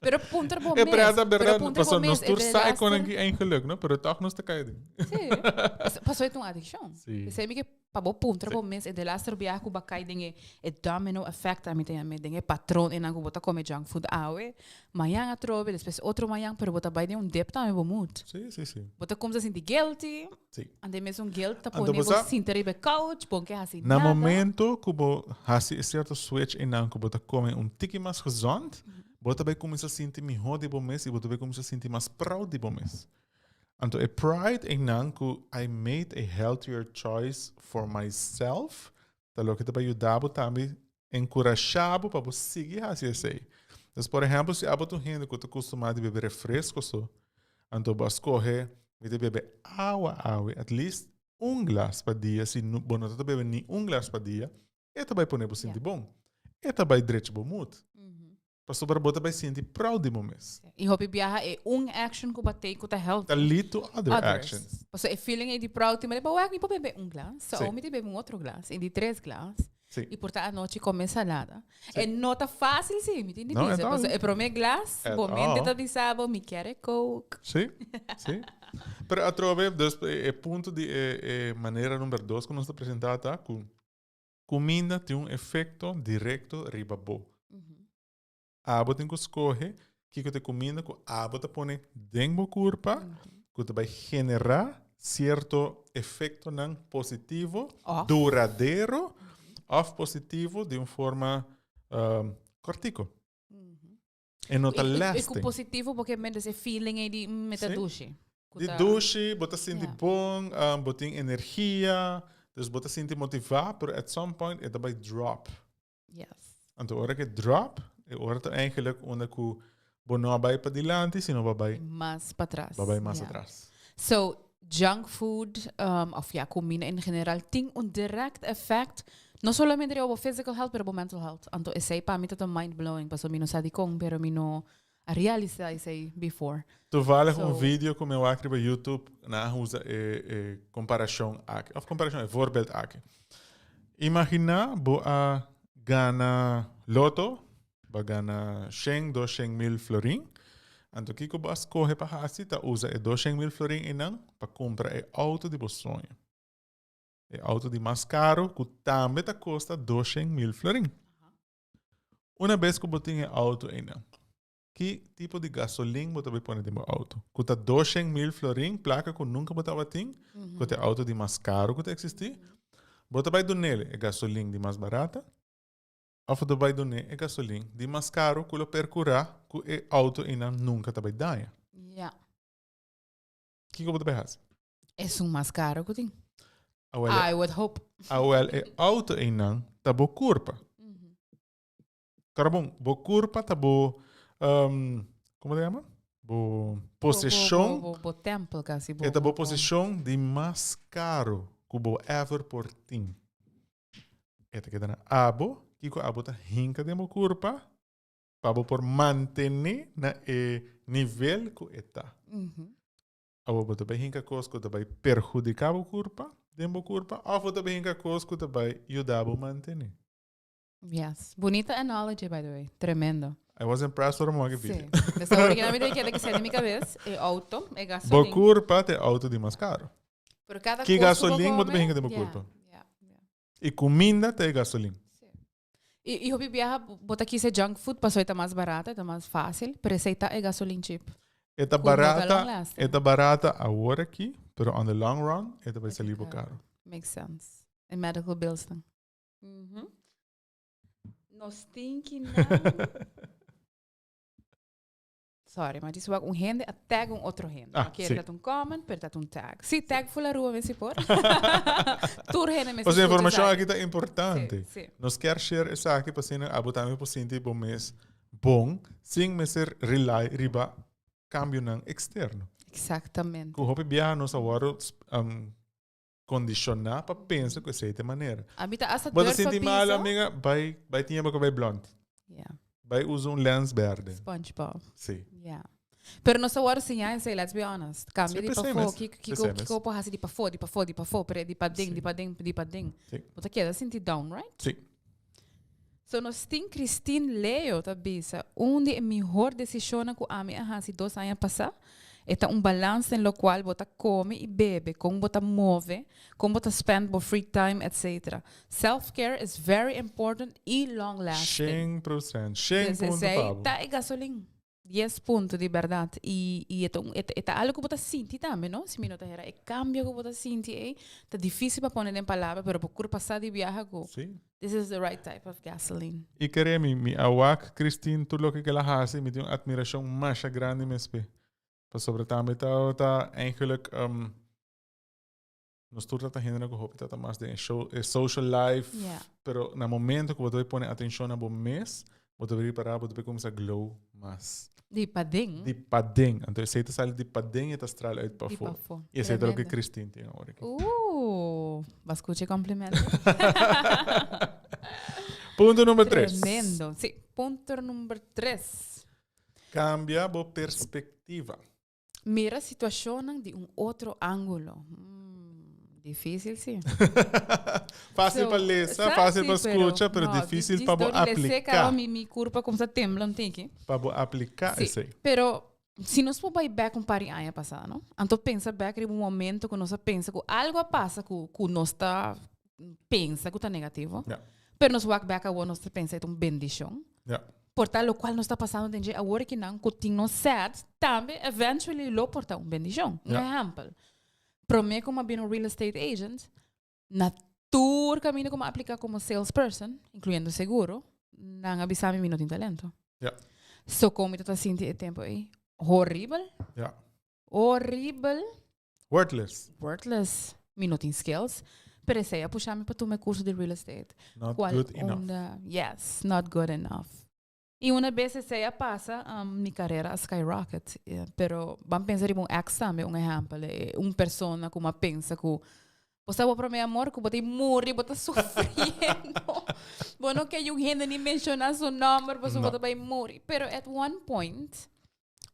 Pero puntra bo E mes. preta Pero berdad, puntra bo paso nos mes, e tur de sa con laster- aki eigenlijk, no? Pero toch nos ta cai den. Sí. Paso e ta un adiccion. Sí. Esey mi ke pa bo puntra bo mes e de laster biaha cu bo a cai den e e domino effect ami ta yama den e patron enan cu bo ta come junk food awe, mañan atrobe, despues otro mañan, pero bo ta bay den un dip tambe bo mood. Sí, sí, sí. Bo ta cuminsa sinti guilty, Sí. ante mesun guilt ta Anto pone bo bo sa- sinta riba e couch, bo no ke haci Na nada. momento cu bo haci e cierto switch enan cu bo ta come un tiki mas gezond, bo ta bay cuminsa sinti miho di bo mes y bo ta bay cuminsa sinti mas proud di bo mes. Anto e pride einan ku I made a healthier choice for myself ta loke ta bai yuda bo tambe enkurashá bo pa bo sigui hasi esei. Dus por ehèmpel si abo ta un hende ku ta kustumá di bebe refresko so, anto bo a skohe mi ta bebe awa awe at least un glas pa dia, si bo no ta bebe ni un glas pa dia, e ta bai pone bo sinti bon. E ta bai drecha bo mood. Pasobra bo ta bai sinti proud di bo mes. I hopi biaha e un action ku bo a take ku ta help Ta lead to other others. actions. Pasobra e feeling ei di proud tin manera, wak mi por bebe un glas, so Sí. mi ta bebe un otro glas, i di tres glas, Sí. i por ta anochi come salada. E no ta facil si, mi tin di No, bisa. at all. Pasobra e prome glas, At bo mente all. ta bisa bo, mi kier e coke. Sí, sí. Pero atrobe, dus e punto di e, e manera number dos ku nos ta presenta ta ku Kuminda tin un efekto direkto riba bo. Abo tin ku skohe kiko ta e kuminda ku abo ta pone den bo kurpa ku ta bai generá sierto efektonan positivo, duradero òf positivo di un forma kòrtiku. E no ta lasting. E ku positivo porque men e feeling ei di mm, me ta dushi. Di dushi, bo ta sinti bon, bo tin energia, dus bo ta sinti motivá, pero at some point e ta bai drop. Yes. Anto ora ke drop, e ora ta eigenlijk unda ku bo no a bai padilanti, sino bo a bai mas patras. Bo a bai mas atras. So, junk food, of ja, comida en general, tin un direct effect, no solamente riba bo physical health, pero bo mental health. Anto esey pa mi ta mind blowing, pasobra mi no sa dikon, pero mi no a realisa esey before. Toevallig un video ku mi a wak riba YouTube, nan a usa e e komparashon aki, of komparashon, e voorbeeld aki. Imagina bo a gana loto, Bo a gana shen, doshen mil florin. Anto kiko bo a skohe pa hasi ta usa e doshen mil florin einan pa kumpra e outo di bo soño. E outo di mas karo ku tambe ta kosta doshen mil florin. Una bes ku bo tin e outo einan, ki tipo di gasolin bo ta bai pone den bo outo? Ku ta doshen mil florin, plaka ku nunka bo tabatin, ku ta e outo di mas karo ku ta eksistí. Bo ta bai dun'el e gasolin di mas barata? Of ta bai dun'é e gasolin di mas karu ku lo perkurá ku e outo einan nunka ta bai daña. Ja. Kiko bo ta bai hasi? Esun mas karu ku tin. Awel e, I would hope. Awel e outo einan ta bo kurpa. Karbon, bo kurpa ta bo, um, komo ta yama? Bo poseshon. Bo, bo, bo, bo tempel kasi. Bo, E ta bo poseshon di mas karu ku bo ever por tin. E ta keda na abo, kiko abo ta hinka den bo kurpa pa bo por mantené na e nivel ku e ta. Abo bo ta bai hinka kos ku ta bai perhudiká bo kurpa, den bo kurpa, òf bo ta bai hinka kos ku ta bai yuda bo mantené. Yes. Bunita analogy, by the way. Tremendo. I was impressed ora mi wak e video. Sí. Des originalmente keda ke sali mi kabes, e auto, e Bo gasolin. kurpa ta e auto di mas karo. Pero cada Ki kos ku bo gasolin bo ta come, hinka den bo ja, kurpa? ja, ja. I kuminda ta e gasolin. Sí. I hopi biaha bo ta kisa junk food pasobra e ta mas barata, e ta mas fácil, pero esei ta e gasolin cheap. E ta barata, e ta barata awor aki, pero on the long run e ta bai sali bo caro. Makes sense. E medical bills nan. Nos tin ki nan. Sorry, maar disi wak un hende a tag un otro hende. Ah, No kier sí. dat un comment, pero dat un tag. Sí, tag full Aruba mester por. Tur hende mester Pasobra escucha informacion esaki. aki ta importante. Sí, sí. Nos kier share esaki pa asina abo tambe por sinti bo mes bon sin mester rely riba cambionan externo. Exactamente. Cu hopi biaha nos a wordo um, condiciona pa pensa cu esey ta e manera. A mi ta hasta Bo ta durf a sinti malo, piso. amiga, bai, bai tiña bo cabey blond. Yeah. Bai usa un lens berde. SpongeBob. Sí. Yeah. Pero nos a wòrdu siñá esei, let's be honest. Kambia Sí, di p'esei pafó, mes. kiko, P'esei kiko, mes. kiko por hasi di pafó, di pafó, di pafó, pero di paden, Sí. di paden, di paden. Sí. Bo ta keda sinti down, right? Sí. So nos tin Christine Leo ta bisa, un di e mihor desishonnan ku ami a hasi dos aña pasá, e ta un balans den lokual bo ta kome i bebe, kon bo ta move, kon bo ta spend bo free time, etc. Self care is very important i long lasting. Shen procent. Shen Dus punto esei pa bo. ta e gasolin. Dies punto di berdad. I i e ta un e ta algo ku bo ta sinti tambe no, si mi no ta hera. E kambio ku bo ta sinti ei ta difisil pa pone den palabra pero bo kurpa sa di biaha ku Sí. this is the right type of gasoline. I kere mi, mi a wak Christine tur loke ku el a hasi, mi tin un admirashon masha grandi mes p'e. Pasobra tambe ta ta eigenlijk Nos tur ta ta hendenan ku hopi ta ta mas den e show, e social life. Yeah. Pero na momento ku bo ta bai pone atenshon na bo mes, bo ta bai ripará bo ta bai kuminsá glow mas. Di paden. Di paden. Anto esei ta sali di paden i ta straal uit Di pafó. pafó. I esei ta loke Tremendo. Christine tin awor aki. Bo a skucha e komplimento? Punto number tres. Tremendo. Sí, punto number tres. Kambia bo perspektiva. Mira situacionnan di un otro angulo. Difícil, sí. Fácil pa lesa, fácil pa scucha, pero no, difícil pa bo aplica. aplica. Mi curpa cuminsa tembla un tiki. Pa bo aplica Sí, esey. pero si nos por bay back un par di aña pasa, no? Anto pensa back riba un momento cu nos a pensa cu algo a pasa cu nos ta pensa cu ta negativo. Pero nos wak back awor nos ta pensa e ta un bendicion. Por ta locual nos ta pasando den dje awor kinan cu tin nos sad tambe eventually lo por ta un bendicion. Un ehempel, prome cu mi a bira un real estate agent, na tur caminda cu mi a aplica como salesperson, incluyendo seguro, nan a bisa mi mi no tin talento. So con mi ta sinti e tempo ey? Horibel. Horibel. Worthless. Worthless. Mi no tin skills. Pero esey a pusha mi pa tuma e curso di real estate. Not Cual good enough. Unda, yes, not good enough. Y una bes esey a pasa, mi carera a skyrocket. Pero ban pensa riba un ex tambe, un ehempel. Un persona cu mi a pensa cu bo sa bo prome amor cu bo ta muri, bo ta sufriendo. Bo no ke un hende ni menciona su nomber, pasobra bo ta bay muri. Pero at one point,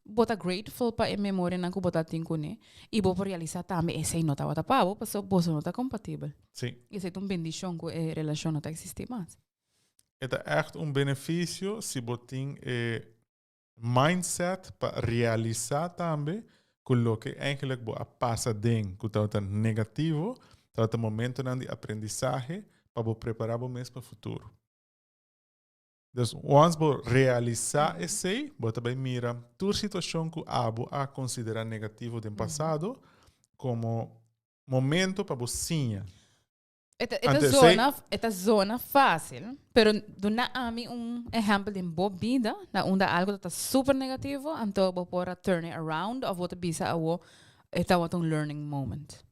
Bo ta grateful pa e memorianan ku bo ta tin kuné i bo por realisá tambe esei no tabata pa bo pasobra boso no ta kompatibel. Sí. Esei ta un bendishon ku e relashon no ta eksistí mas. E ta ègt un benefisio si bo tin e mindset pa realisá tambe ku loke eigenlijk bo a pasa den ku tabata negativo tabata momentonan di aprendisahe pa bo prepará bo mes pa futuro. Dus once bo realisa esey, bo ta bay mira tur situacion cu abo a considera negativo den pasado como momento pa bo siña. E ta, e ta zona, e ta zona facil, pero duna ami un ehempel den bo bida na unda algo ta super negativo, anto bo por a turn it around of bo ta bisa awo e tabata un learning moment.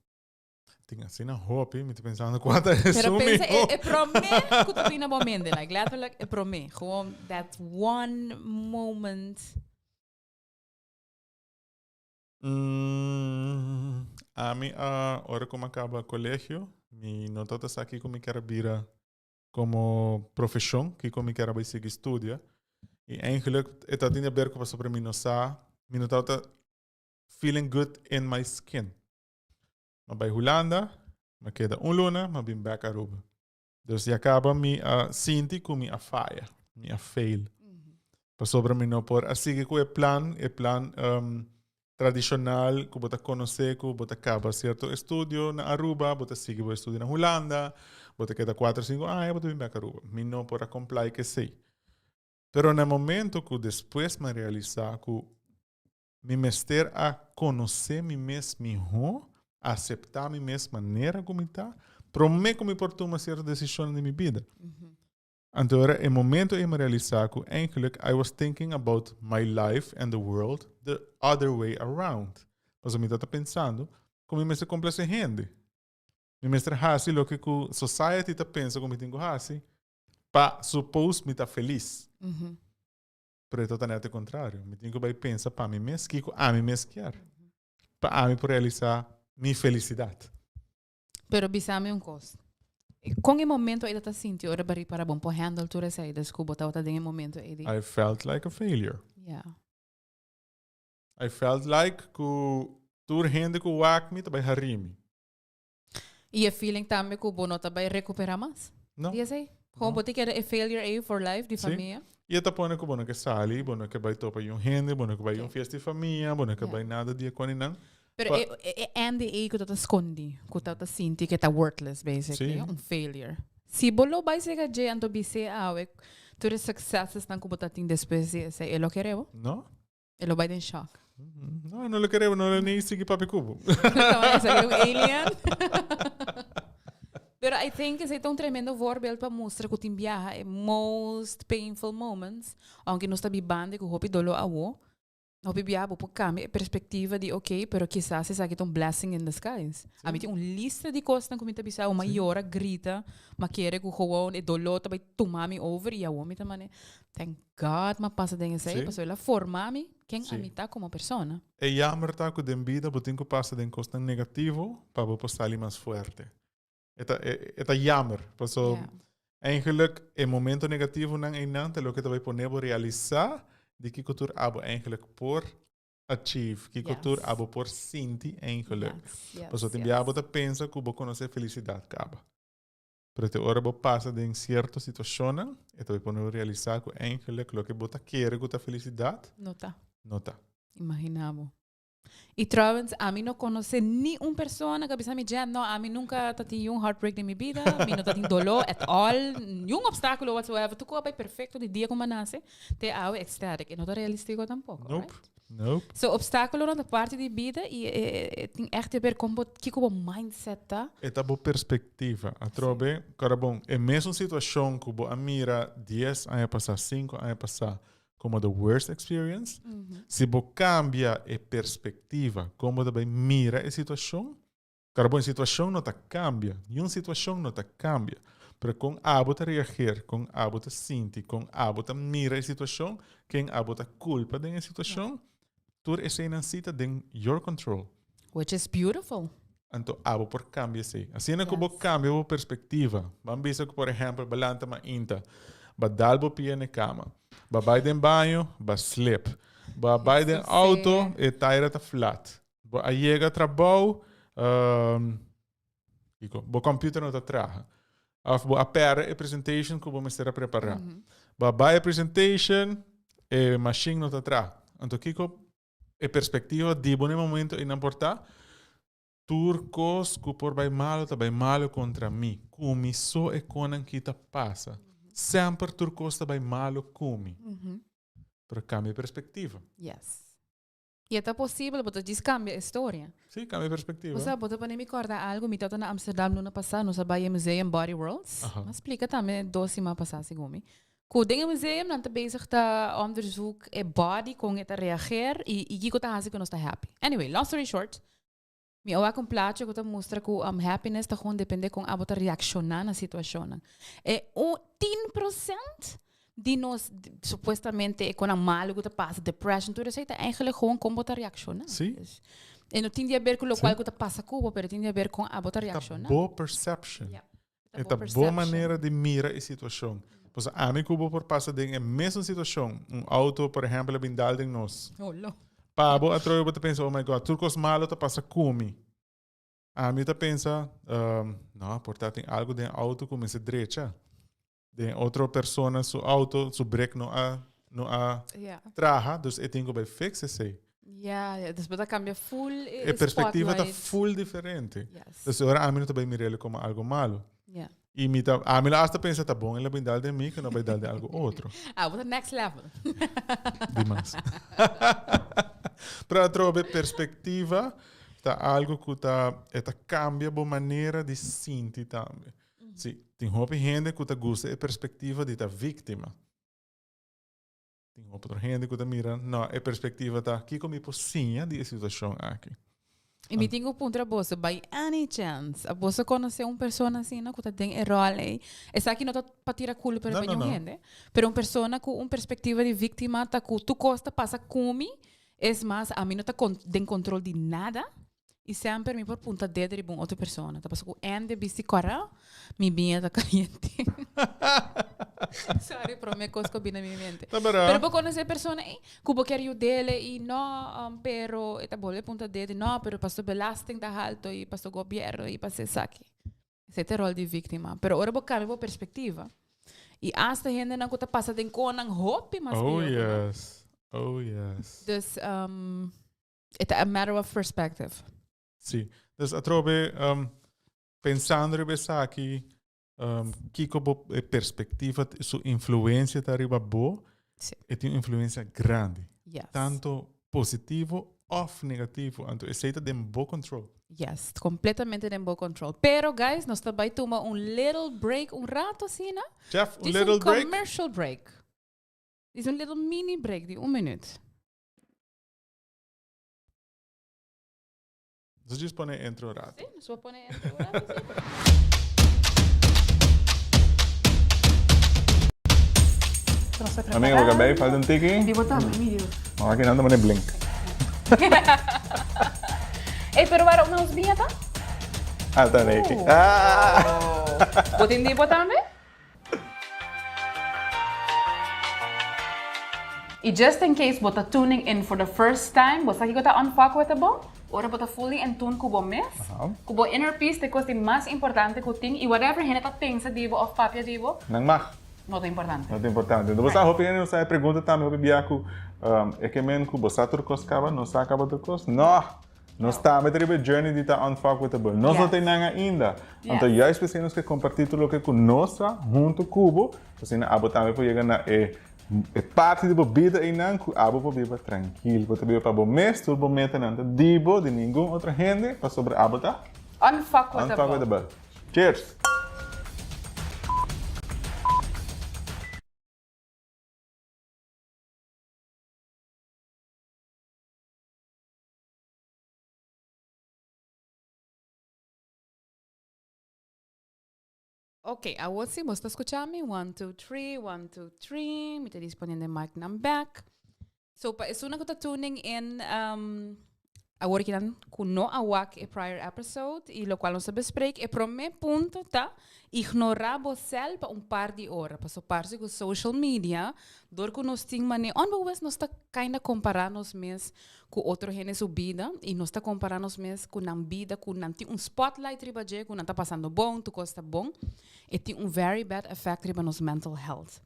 Tin asina hopi, mi ta pensando kua ta esun Pero pensa, miho. e, e promé ku ta bini na bo mente, like letterlijk e promé. Gewoon that one moment. Ami a, ora ku mi a kaba kolegio, mi no tabata sa kiko mi kier a bira komo profeshon, kiko mi kier a bai sigui studia. I eigenlijk e ta tin di aber ku pasobra mi no sa, mi no tabata feeling good in my skin. Ma bai Hulanda, ma keda un luna, ma bin bek Aruba. Dus ya kaba mi a sinti ku mi a faya, mi a fail. Pasobra mi no por a sigui ku e plan, e plan um, Tradicional cu bo ta conoce cu bo ta caba cierto estudio na Aruba, bo ta sigui bo estudio na Hulanda, bo ta keda cuatro cinco aña, bo ta bin bek Aruba. Mi no por a comply cu esey. Pero na e momento cu despues mi a realisa cu mi mester a conoce mi mes miho, acepta mi mes manera cu mi ta, prome cu mi por tuma cierto decisionnan den mi bida. Anto ora e momento ei mi realisa cu eigenlijk I was thinking about my life and the world the other way around. Pasobra mi tabata pensando cu mi mester complace hende. Mi mester haci loke cu society ta pensa cu mi tin cu haci pa suppose mi ta feliz. Pero e tabata net e contrario. Mi tin cu bay pensa pa mi mes kico ami mes kier. Pa ami por realisa mi felicidad. Pero bisa mi un kos. Kon e momento ei ta sinti ora bo ripara bon por handle tur esei des ku bo tabata den e momento ei di. I felt like a failure. Yeah. I felt like ku tur hende ku wak mi ta bai hari mi. I e feeling tambe ku bo no ta bai rekupera mas. No. Di esei. Gewoon bo ta keda e failure ei for life di famia. I e ta pone ku bo no ke sali, bo no ke bai topa yun hende, bo no ke bai un fiesta di famia, bo no ke bai nada di e koninan. Pero e, e, e Andy ei ku ta ta skondi, ku ta ta sinti ke ta worthless basically, Sí. un failure. Si bo lo bai sega dje anto bis'é awe tur e successes-nan ku bo ta tin despues di esei, e lo kere bo? No. E lo bai den shock. No, e no lo kere bo, no lo ni sigui papia ku bo. Esaki un alien. Pero I think esei ta un tremendo voorbeeld pa mustra ku tin biaha e most painful moments, aunke nos ta bibando ku hopi doló awo, Hopi biaha bo por cambia e perspectiva di ok, pero kisas esaki ta un blessing in disguise. Ami tin un lista di cosnan cu mi ta bisa, mi a yora, grita, mi a kere cu gewoon e dolor ta bay tuma mi over y awor mi ta mane, thank God mi a pasa den esey, pasobra el a forma mi ken ami ta como persona. E jammer ta cu den bida bo tin cu pasa den cosnan negativo pa bo por sali mas fuerte. E ta, e ta jammer, paso eigenlijk e momento negativonan einan ta loke ta bai pone bo realisa di kiko tur abo eigenlijk por achieve, kiko tur abo por sinti eigenlijk. Paso tin bia bo ta pensa ku bo konosé felisidat kaba. Pero te ora bo pasa den sierto situashonnan, e ta bai pone bo realisa ku eigenlijk loke bo ta kere ku ta felisidat, No ta. no ta. Imagina bo. Y trouwens, ami no conoce ni un persona cu a bisa mi, Jen, no, ami nunca ta tin un heartbreak den mi bida, mi no ta tin dolor at all, niun obstáculo whatsoever, tur cosa bay perfecto di dia cu mi a nace te awe, ecstatic. E no ta realistico tampoco, Nope, right? nope. So, obstáculonan ta parti di bida y e tin echt te ver con bo, kico bo mindset ta. E ta bo perspectiva. Atrobe, kora bon, e mesun situacion cu bo a mira dies aña pasa, cinco aña pasa, como the worst experience, si bo cambia e perspectiva, como bo ta bay mira e situacion, claro bo e situacion no ta cambia, niun situacion no ta cambia, pero con abo ta reageer, con abo ta sinti, con abo ta mira e situacion, ken abo ta culpa den e situacion, tur eseynan si ta den your control. Which is beautiful. Anto abo por cambia esey. Asina cu bo cambia bo perspectiva, ban bisa cu por ehempel bo lanta mainta, bo dal bo pia na e cama, bo bay den baño, bo slip, bo bay den auto, e taira ta flat, bo a yega trabou, kico? Bo computer no ta traha, of bo a perde e presentation cu bo mester a prepara, bo a bay e presentation, e machine no ta traha. Anto kico E perspectiva di bo na e momento einan por ta, Tur cos cu por bay malo ta bay malo contra mi. Cu mi so e conan ki ta pasa. Semper tur cos ta bay malo cu mi. Pero cambia e perspectiva. Yes. Y e ta posibel, bo ta djis cambia e storia. Sí, cambia e perspectiva. Bo sa, bo ta pone mi corda algo, mi tabata na Amsterdam luna pasa, nos a bay e museum Body Worlds. Mi a splica tambe dos siman pasa segun mi. Ku den e museum nan ta bezig ta onderzoek e body kon e ta reageer i i kiko ta hasi ku nos ta happy. Anyway, long story short, mi a wak un plaatje ku ta mustra ku happiness ta gewoon depende kon abo ta reakshoná na situashonnan. E un tin prosent di nos supuestamente e konan malu ku ta pasa, depression, tur esei ta eigenlijk gewoon kon bo ta reakshoná. Sí. Dus e no tin di haber ku lokual Sí. ku ta pasa ku bo, pero e tin di haber kon abo ta Ta reakshoná. bo perception. Yep. E ta bo manera di mira e situacion. Pasobra ami cu bo por pasa den e mesun situacion. Un auto, por ehempel, a bin dal den nos. Pa bo atrobe bo ta pensa, oh my God, tur cos malo ta pasa cu mi. Ami ta pensa, no, por ta tin algo den auto cu mester drecha. Den otro persona su auto, su brek no a, no a traha, dus e tin cu bay fix esey. Ja, ja, dus bo ta cambia full e perspectiva ta full diferente. Yes. Dus ora ami no ta bay mir'el como algo malo. Ja. Y mi ta, ami lo hasta pensa ta bon el a bin dal den mi que no bay dal den algo otro. Ah, bo ta next level. Dimas. Pero atrobe perspectiva ta algo cu ta, e ta cambia bo manera di sinti tambe. Si, tin hopi hende cu ta gusta e perspectiva di ta victima. Tin otro hende ku ta mira, no, e perspektiva ta, kiko mi por siña di e situashon aki? I mi tin ku puntra boso, by any chance, a boso konosé un persona asina ku ta den e ròl ei? Esaki no ta pa tira kulpa riba niun hende, pero un persona ku un perspektiva di víktima ta ku tur kos ta pasa ku mi, es mas, ami no ta den kontrol di nada, I semper mi por punta dedo riba un otro persona. Ta paso ku Andy bisti kòrá, mi biña ta kaliente. Sorry, promé kos ku a bini na mi mente. Ta bèrdat. Pero bo konosé e persona ei ku bo kier yud'é i no, pero e ta bolbe punta dedo i no, pero paso belasting ta halto i paso gobièrnu i paso esaki. Esei ta e ròl di víktima. Pero ora bo kambia bo perspektiva i asta hendenan ku ta pasa den konan hopi mas Oh pió ku nan. yes, oh yes. Dus E ta a matter of perspective. Sí. Dus atrobe, um, pensando riba esaki, um, kiko bo e perspectiva, su influencia ta riba bo, Sí. e tin un influencia grandi. Yes. Tanto positivo of negativo. Anto esei ta den bo control. Yes, completamente den bo control. Pero guys, nos ta bai tuma un little break un rato asina. Jeff, un Dis little un break. commercial break. Dis un little mini break di un minuut. Nos djis pone entre un rato. Sí, nos por pone entre un rato, sí. Amiga, bo cabei falta un tiki. Di bo tambe, mi Dios. No, aki nan ta pone blink. Ey, pero waarom nos biña ta? Ah, ta neki. Ah! Bo tin di bo tambe? Y just in case bo ta tuning in for the first time, bo sa kico ta unfuckwithable? Ora bo ta fully in tune cu bo mes, cu bo inner peace ta e cos di mas importante cu tin y whatever hende ta pensa di bo of papia di bo, Nan mag. no ta importante. No ta importante. Bo sa hopi hende no sa e pregunta tambe hopi bia cu e ke men cu bo sa tur cos caba, no sa caba tur cos? No! Nos tambe ta riba e journey di ta unfuckwithable. Nos no ta einan ainda. Anto juist p'esei nos ke kompartí tur loke ku nos sa huntu ku bo, asina abo tambe por yega na e e parti di bo bida einan ku abo por biba trankil. Bo ta biba pa bo mes, tur bo metanan ta di bo, di ningun otro hende, pasobra abo ta Unfuckwithable. Unfuckwithable. Cheers! Ok, awor si bos ta scucha mi, one, two, three, one, two, three, mi ta disponiendo e mic nan back. So pa esunnan cu ta tuning in, um, awor kinan cu no a wak e prior episode y locual nos a bespreek, e prome punto ta ignora bo cel pa un par di ora. Paso parce cu social media, door cu nos tin mane, onbewust nos ta kinda compara nos mes ku otro hende su bida i nos ta kompará nos mes ku nan bida ku nan tin un spotlight riba dje ku nan ta pasando bon, tur kos ta bon, e tin un very bad effect riba nos mental health.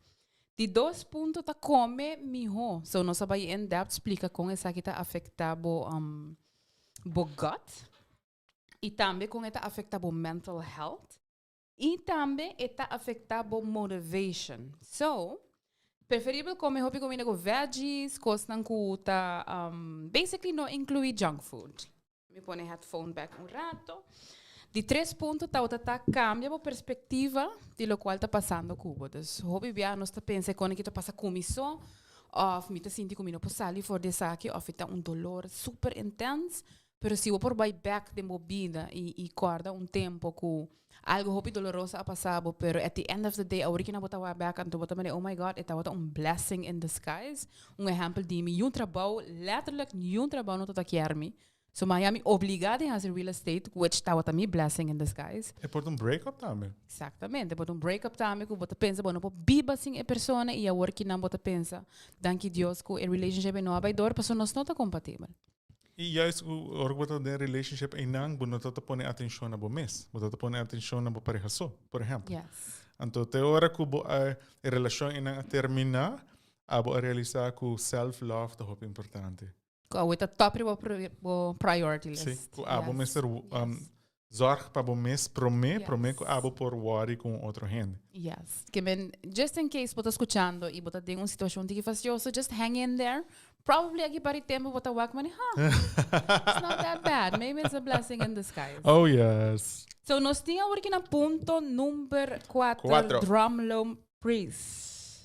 Di dos punto ta kome mihó. So nos a bai in depth splika kon esaki ta afektá bo bo gut i tambe kon e ta afektá bo mental health. I tambe e ta afecta bo motivation. So, preferibel come hopi comida cu veggies, cosnan cu ta basically no inclui junk food. Mi pone headphone back un rato. Di tres punto tabata ta cambia bo perspectiva di locual ta pasando cu bo. Dus hopi bia nos ta pensa e con aki ta pasa cu mi so, of mi ta sinti cu mi no por sali for di esaki, of e ta un dolor super intens. Pero si bo por bai bek den bo bida i i kòrda un tempu ku algu hopi doloroso a pasa bo, pero at the end of the day awor kina bo ta wak bek anto bo ta mira oh my God e tabata un blessing in disguise. Un ehèmpel di mi, niun trabou, letterlijk niun trabou no tabata kier mi. So mi a mi obligá di hasi real estate which tabata mi blessing in disguise. E por ta un break up tambe. Exactamente, e por ta un break up tambe ku bo ta pensa bo no por biba sin e persona i awor kinan bo ta pensa danki Dios ku e relationship ei no a bai dor pasobra nos no ta kompatibel. I juist ku ora ku bo ta den relationship einan bo no ta ta pone atenshon na bo mes, bo ta ta pone atenshon na bo pareha so, por ehèmpel. Yes. Anto te ora ku bo a e relashon einan a terminá, abo a realisá ku self love ta hopi importante. Ku awe ta top riba bo priority list. Sí, ku abo mester zorg pa bo mes promé, promé ku abo por worry ku un otro hende. Yes. Ke men, just in case bo ta skuchando i bo ta den un situashon tiki fastioso, just hang in there. Probably aki par di tempu bo ta wak mane, huh, it's not that bad. Maybe it's a blessing in disguise. Oh yes. So nos tin awor aki na punto number kuater, Kuatro. drumlow please.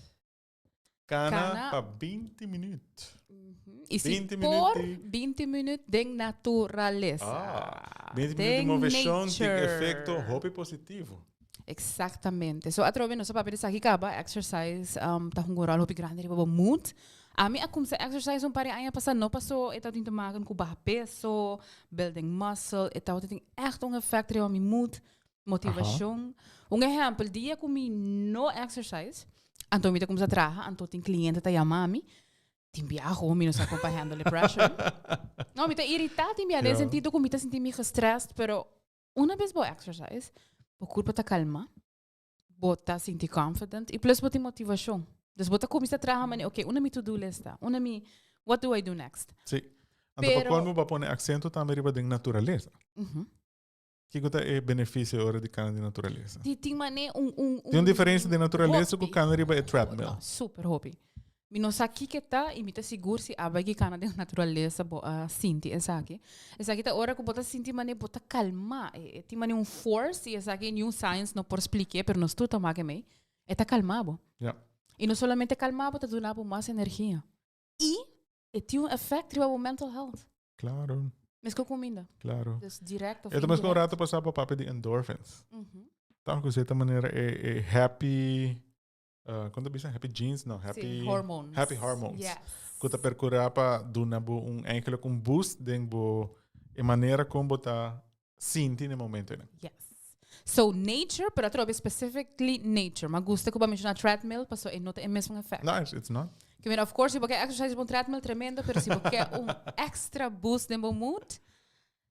Kana Kana. pa 20 minuut. I si 20 por minuut 20 minuut den naturalesa. Ah, 20 minuut di Den moveshon tin nature. efekto hopi positivo. Exactamente. So atrobe nos a papia di esaki kaba, exercise um, ta hunga un rol hopi grandi riba bo mood. Ami a kumsa exercise un par di aña pasa, no paso e tabatin te maken ku baha peso, building muscle, e tabatin echt un effect riba mi mood, motivacion. Un ehempel, dia ku mi no exercise, anto mi ta kumsa traha, anto tin cliente ta yama mi, Tin biaha gewoon mi no sa kon pa handle e pressure. No, mi ta irritá tin biaha, den sentido ku mi ta sinti mi gestrest, pero una bes bo exercise, bo kurpa ta kalma, bo ta sinti confident i plus bo tin motivashon. Dus bo ta kuminsá traha manera, okay, unda mi to do list ta? Unda mi, what do I do next? Sí. Anto pa Pero- kolmo bo a pone aksento tambe riba den naturalesa. Kiko ta e benefisio ora di kana den naturalesa? Ti tin mane un un Tin un diferensia den naturalesa ku hopi. kana riba e treadmill. No, super hopi. Mi no sa kiko ta i mi ta sigur si aba ki kana den naturalesa bo a sinti esaki. Esaki ta ora ku bo ta sinti mane bo ta kalma. E tin mane un force i esaki niun science no por splik'é pero nos tur ta wak emei. E ta kalma bo. Ja. I no solamente kalma bo ta duna bo mas energia. I e tin un effect riba bo mental health. Claro. Mesco cuminda. Claro. Dus direct of E ta mesco un indirect. rato pasá pa papia di endorphins. Ta cu cierta manera e, e happy, uh, con ta bisa? Happy genes? No, happy, Sí, hormones. Happy hormones. Yes. Cu ta percura pa duna bo un, eigenlijk un boost den bo, e manera con bo ta sinti na e momentonan. Yes. So nature, pero atrobe specifically nature. Ma gusta ku bo a menciona treadmill, paso e no ta e mesmo effect. No, it's not. Ke mira, of course, si bo ke exercise bo treadmill tremendo, pero si bo ke un extra boost den bo mood,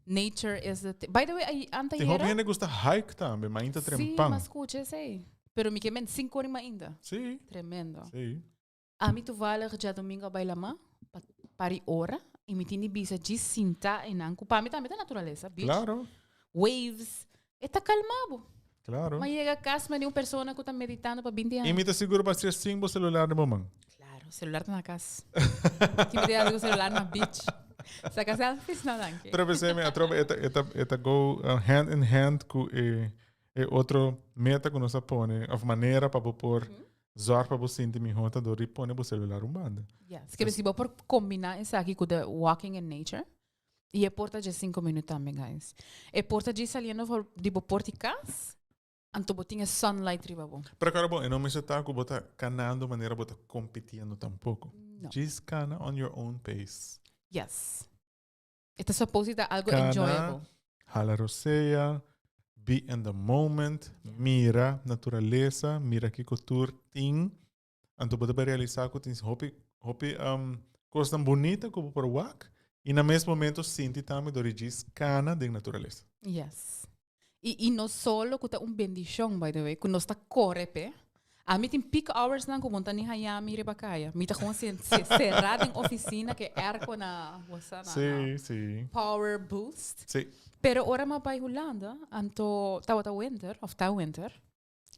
nature is the thing. By the way, ay, anta Tin hopi yera? hende gusta hike tambe, ma ainda Sí, trempan. ma scucha esei. Pero mi ke men 5 ora ainda. Sí. Tremendo. Sí. Ami toevallig djadomingo a bai lama pa pari ora y mi tin di bisa djis sinta einan cu pa mi tambe ta naturalesa, beach, Claro, waves, e ta calma bo. claro. Ma yega cas mane un persona cu ta meditando pa binti Y aña. mi ta sigur pa ser sin bo celular den bo man. Claro, celular ta na cas. Ki mi ta yega cu celular na beach? Saca selfies? No, danki. Pero pensé mi atrobe e ta, e ta, e ta go uh, hand in hand cu e, e otro meta cu nos a pone, of manera pa bo por Zorg pa bo sinti mihó ta dor di pone bo celular un banda. Yes. Ke si bo por kombiná esaki ku de walking in nature, i e por ta dje sinku minüt tambe, guys. E por ta dje saliendo for di bo por di kas, anto bo tin e sunlight riba bo. Pero kòrda bon, e no mester ta ku bo ta kanando manera bo ta kompitiendo tampoko. No. Djis kana on your own pace. Yes. E ta supposed ta algo Kana, enjoyable. hala rosea, be in the moment, mira naturalesa, mira kiko tur tin. Anto bo ta bay realisa ku tin hopi, hopi um, kosnan bunita ku bo por wak i na mes momento sinti tambe dor di djis kana den naturalesa. Yes. I, i no solo ku ta un bendishon, by the way, ku nos ta kore p'e. Ami tin peak hours nan ku bo no ta ni haña mi riba kaya. Mi ta gewoon será den ofisina ku e airco na, bo sa, na, Sí, sí. power boost. Sí. Pero ora mi a bai Hulanda, anto tabata winter, of ta winter,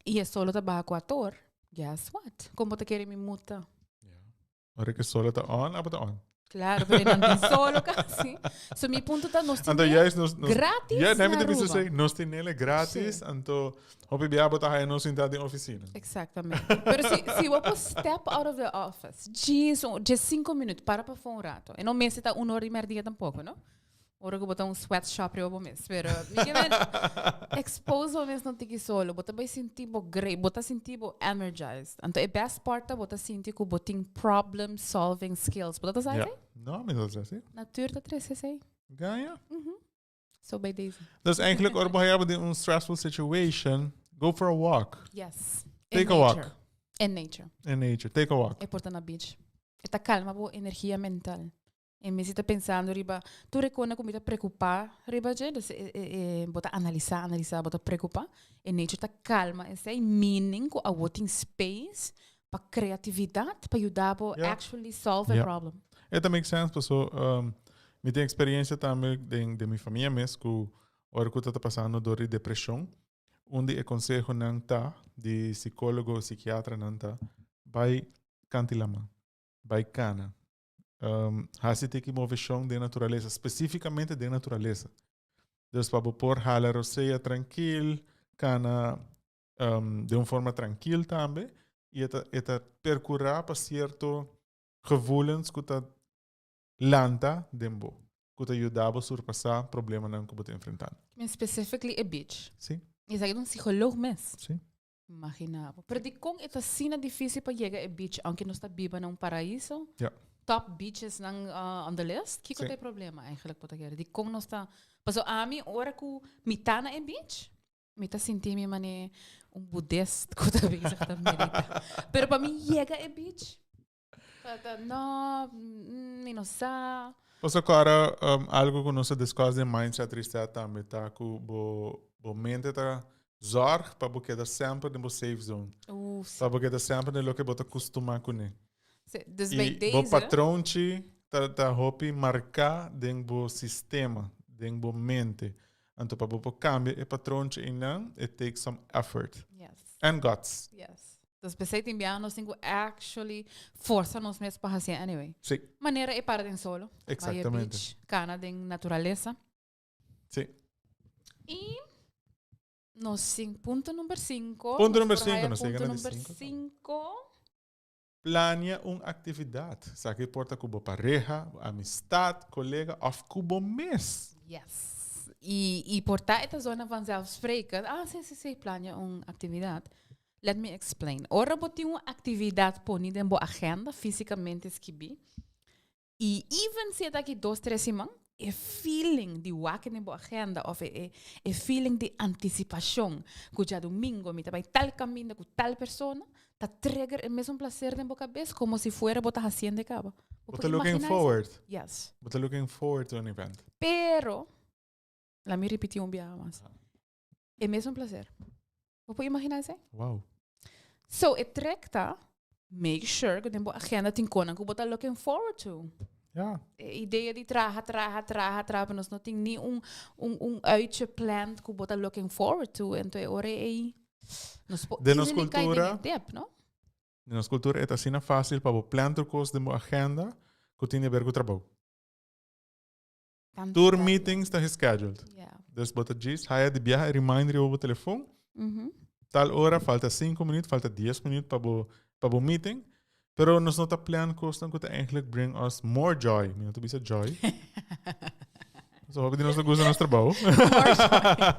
i e solo ta baha kuator, guess what? Kon bo ta kere mi muta? Ja. Ora que solo ta on, abo ta on. Claro, pero nan tin solo casi. So mi punto ta nos Anto tinel juist nos, nos gratis Ja, na nee, mi Aruba. te nos tinele gratis, Sí. anto hopi bia bo ta haya nos sinta den oficina. Exactamente. Pero si, si bo por step out of the office, djis, un- djes cinco minuut, para pa for un rato. E no mester ta un hora y merdia tampoco, no? Ora ku bo ta un sweatshop riba bo mes. Pero mi ke men expose bo mes no tiki solo. Bo ta bai sinti bo great. Bo ta sinti bo energized. Anto e best part ta bo ta sinti ku bo tin problem solving skills. Bo ta sa Ja. esei? No, mi no ta sa esei. Natuur ta trese esei. Gaña. So bij deze. Dus eigenlijk ora bo haya bo den un stressful situation, go for a walk. Yes. In Take a walk. nature. In nature. In nature. Take a walk. E por ta na beach. E ta calma bo energia mental. E mi si ta pensando riba tur e kona ku mi ta preokupá riba dje, dus e e e bo ta analisá, analisá, bo ta preokupá. E nature ta kalma esei, meaning ku awor tin space pa kreatividat pa yuda bo Ja. actually solve a Ja. problem. E ta make sense paso um, mi tin experiencia tambe den, den mi famia mes ku ora ku ta ta pasando door di depresion, un di e consehonan ta di psicólogo, psiquiatranan ta bai kanti laman, bai kana. Um, hasi tiki moveshon den naturalesa, specificamente den naturalesa. Dus pa bo por hala rosea trankil, kana um, den un forma trankil tambe, y e ta, e ta percura pa cierto gevoelens ku ta lanta den bo, ku ta yuda bo surpasá problemanan ku bo ta enfrentando. Men specifically e beach. Sí. Esaki ta un psicoloog mes. Sí. Imagina bo. Pero dikon e ta asina difícil pa yega e beach, aunke nos ta biba na un paraíso? Ja. Top beaches nan on the list. Kiko Sí. ta e problema eigenlijk bo ta kere? Dikon nos ta. Paso ami ora ku mi ta na e beach, Mi ta sinti mi mane un budist ku ta bezig ta medita. Pero pa mi yega e beach, ta, ta, no, mi no sa. Paso kora um, algo ku nos a discuss den Mindset Reset tambe ta ku bo, bo mente ta zorg pa bo keda semper den bo safe zone. Oef, Pa bo keda semper den loke bo ta kustumá kuné. Sí, dus bij I bo deze. patronchi ta, ta hopi marká den bo sistema, den bo mente. Anto pa bo por cambia e patronchi einan, it takes some effort. Yes. And guts. Yes. Dus pesey tin biaha nos tin cu actually forza nos mes pa hacié anyway. Sí. Manera e para den solo. Exactamente. Vaya beach, cana den naturaleza. Sí. Y nos sin punto number 5. Punto number 5, nos punto llega na di number 5. 5. Plania un actividad. Esaki por ta cu bo pareha, bo amistad, colega of cu bo mes. Yes. Y, y por ta e ta zona vanzelfsprekend. Ah, sí, sí, sí, plania un actividad. Let me explain. Ora bo tin un actividad poni den bo agenda, físicamente skibi, Y even si e ta aki dos, tres siman, e feeling di wak den bo agenda of e, e feeling di anticipashon ku djadumingo mi ta bai tal kaminda ku tal persona, ta trigger e mesun placer den bo kabes komo si fuera bo ta hasiendo e kaba. Bo ta looking forward. Yes. Bo ta looking forward to an event. Pero, laat mi ripiti un biaha mas. E mesun placer. Bo por imagina esei? Wow. So, e trek ta, make sure ku den bo agenda tin konan ku bo ta looking forward to. Ja. E idea di traha, traha, traha, traha, pero nos no tin ni un, un, un uitje planned ku bo ta looking forward to. Ento e ora ei, nos por Den nos easily kai den cultura- e dip, no? Den nos cultura e ta asina fácil pa bo plan tur kos den bo agenda ku tin di ber ku trabou. Tanto Tur trabalho. meetings ta gescheduled. Yeah. Dus bo ta djis haya di biaha e reminder riba bo telefon. Tal ora, falta 5 minuut, falta 10 minuut pa bo, pa bo meeting. Pero nos no ta plan kosnan ku ta eigenlijk bring us more joy. Mi no ta bisa joy. So hopi di nos ta gusta nos trabou. More joy.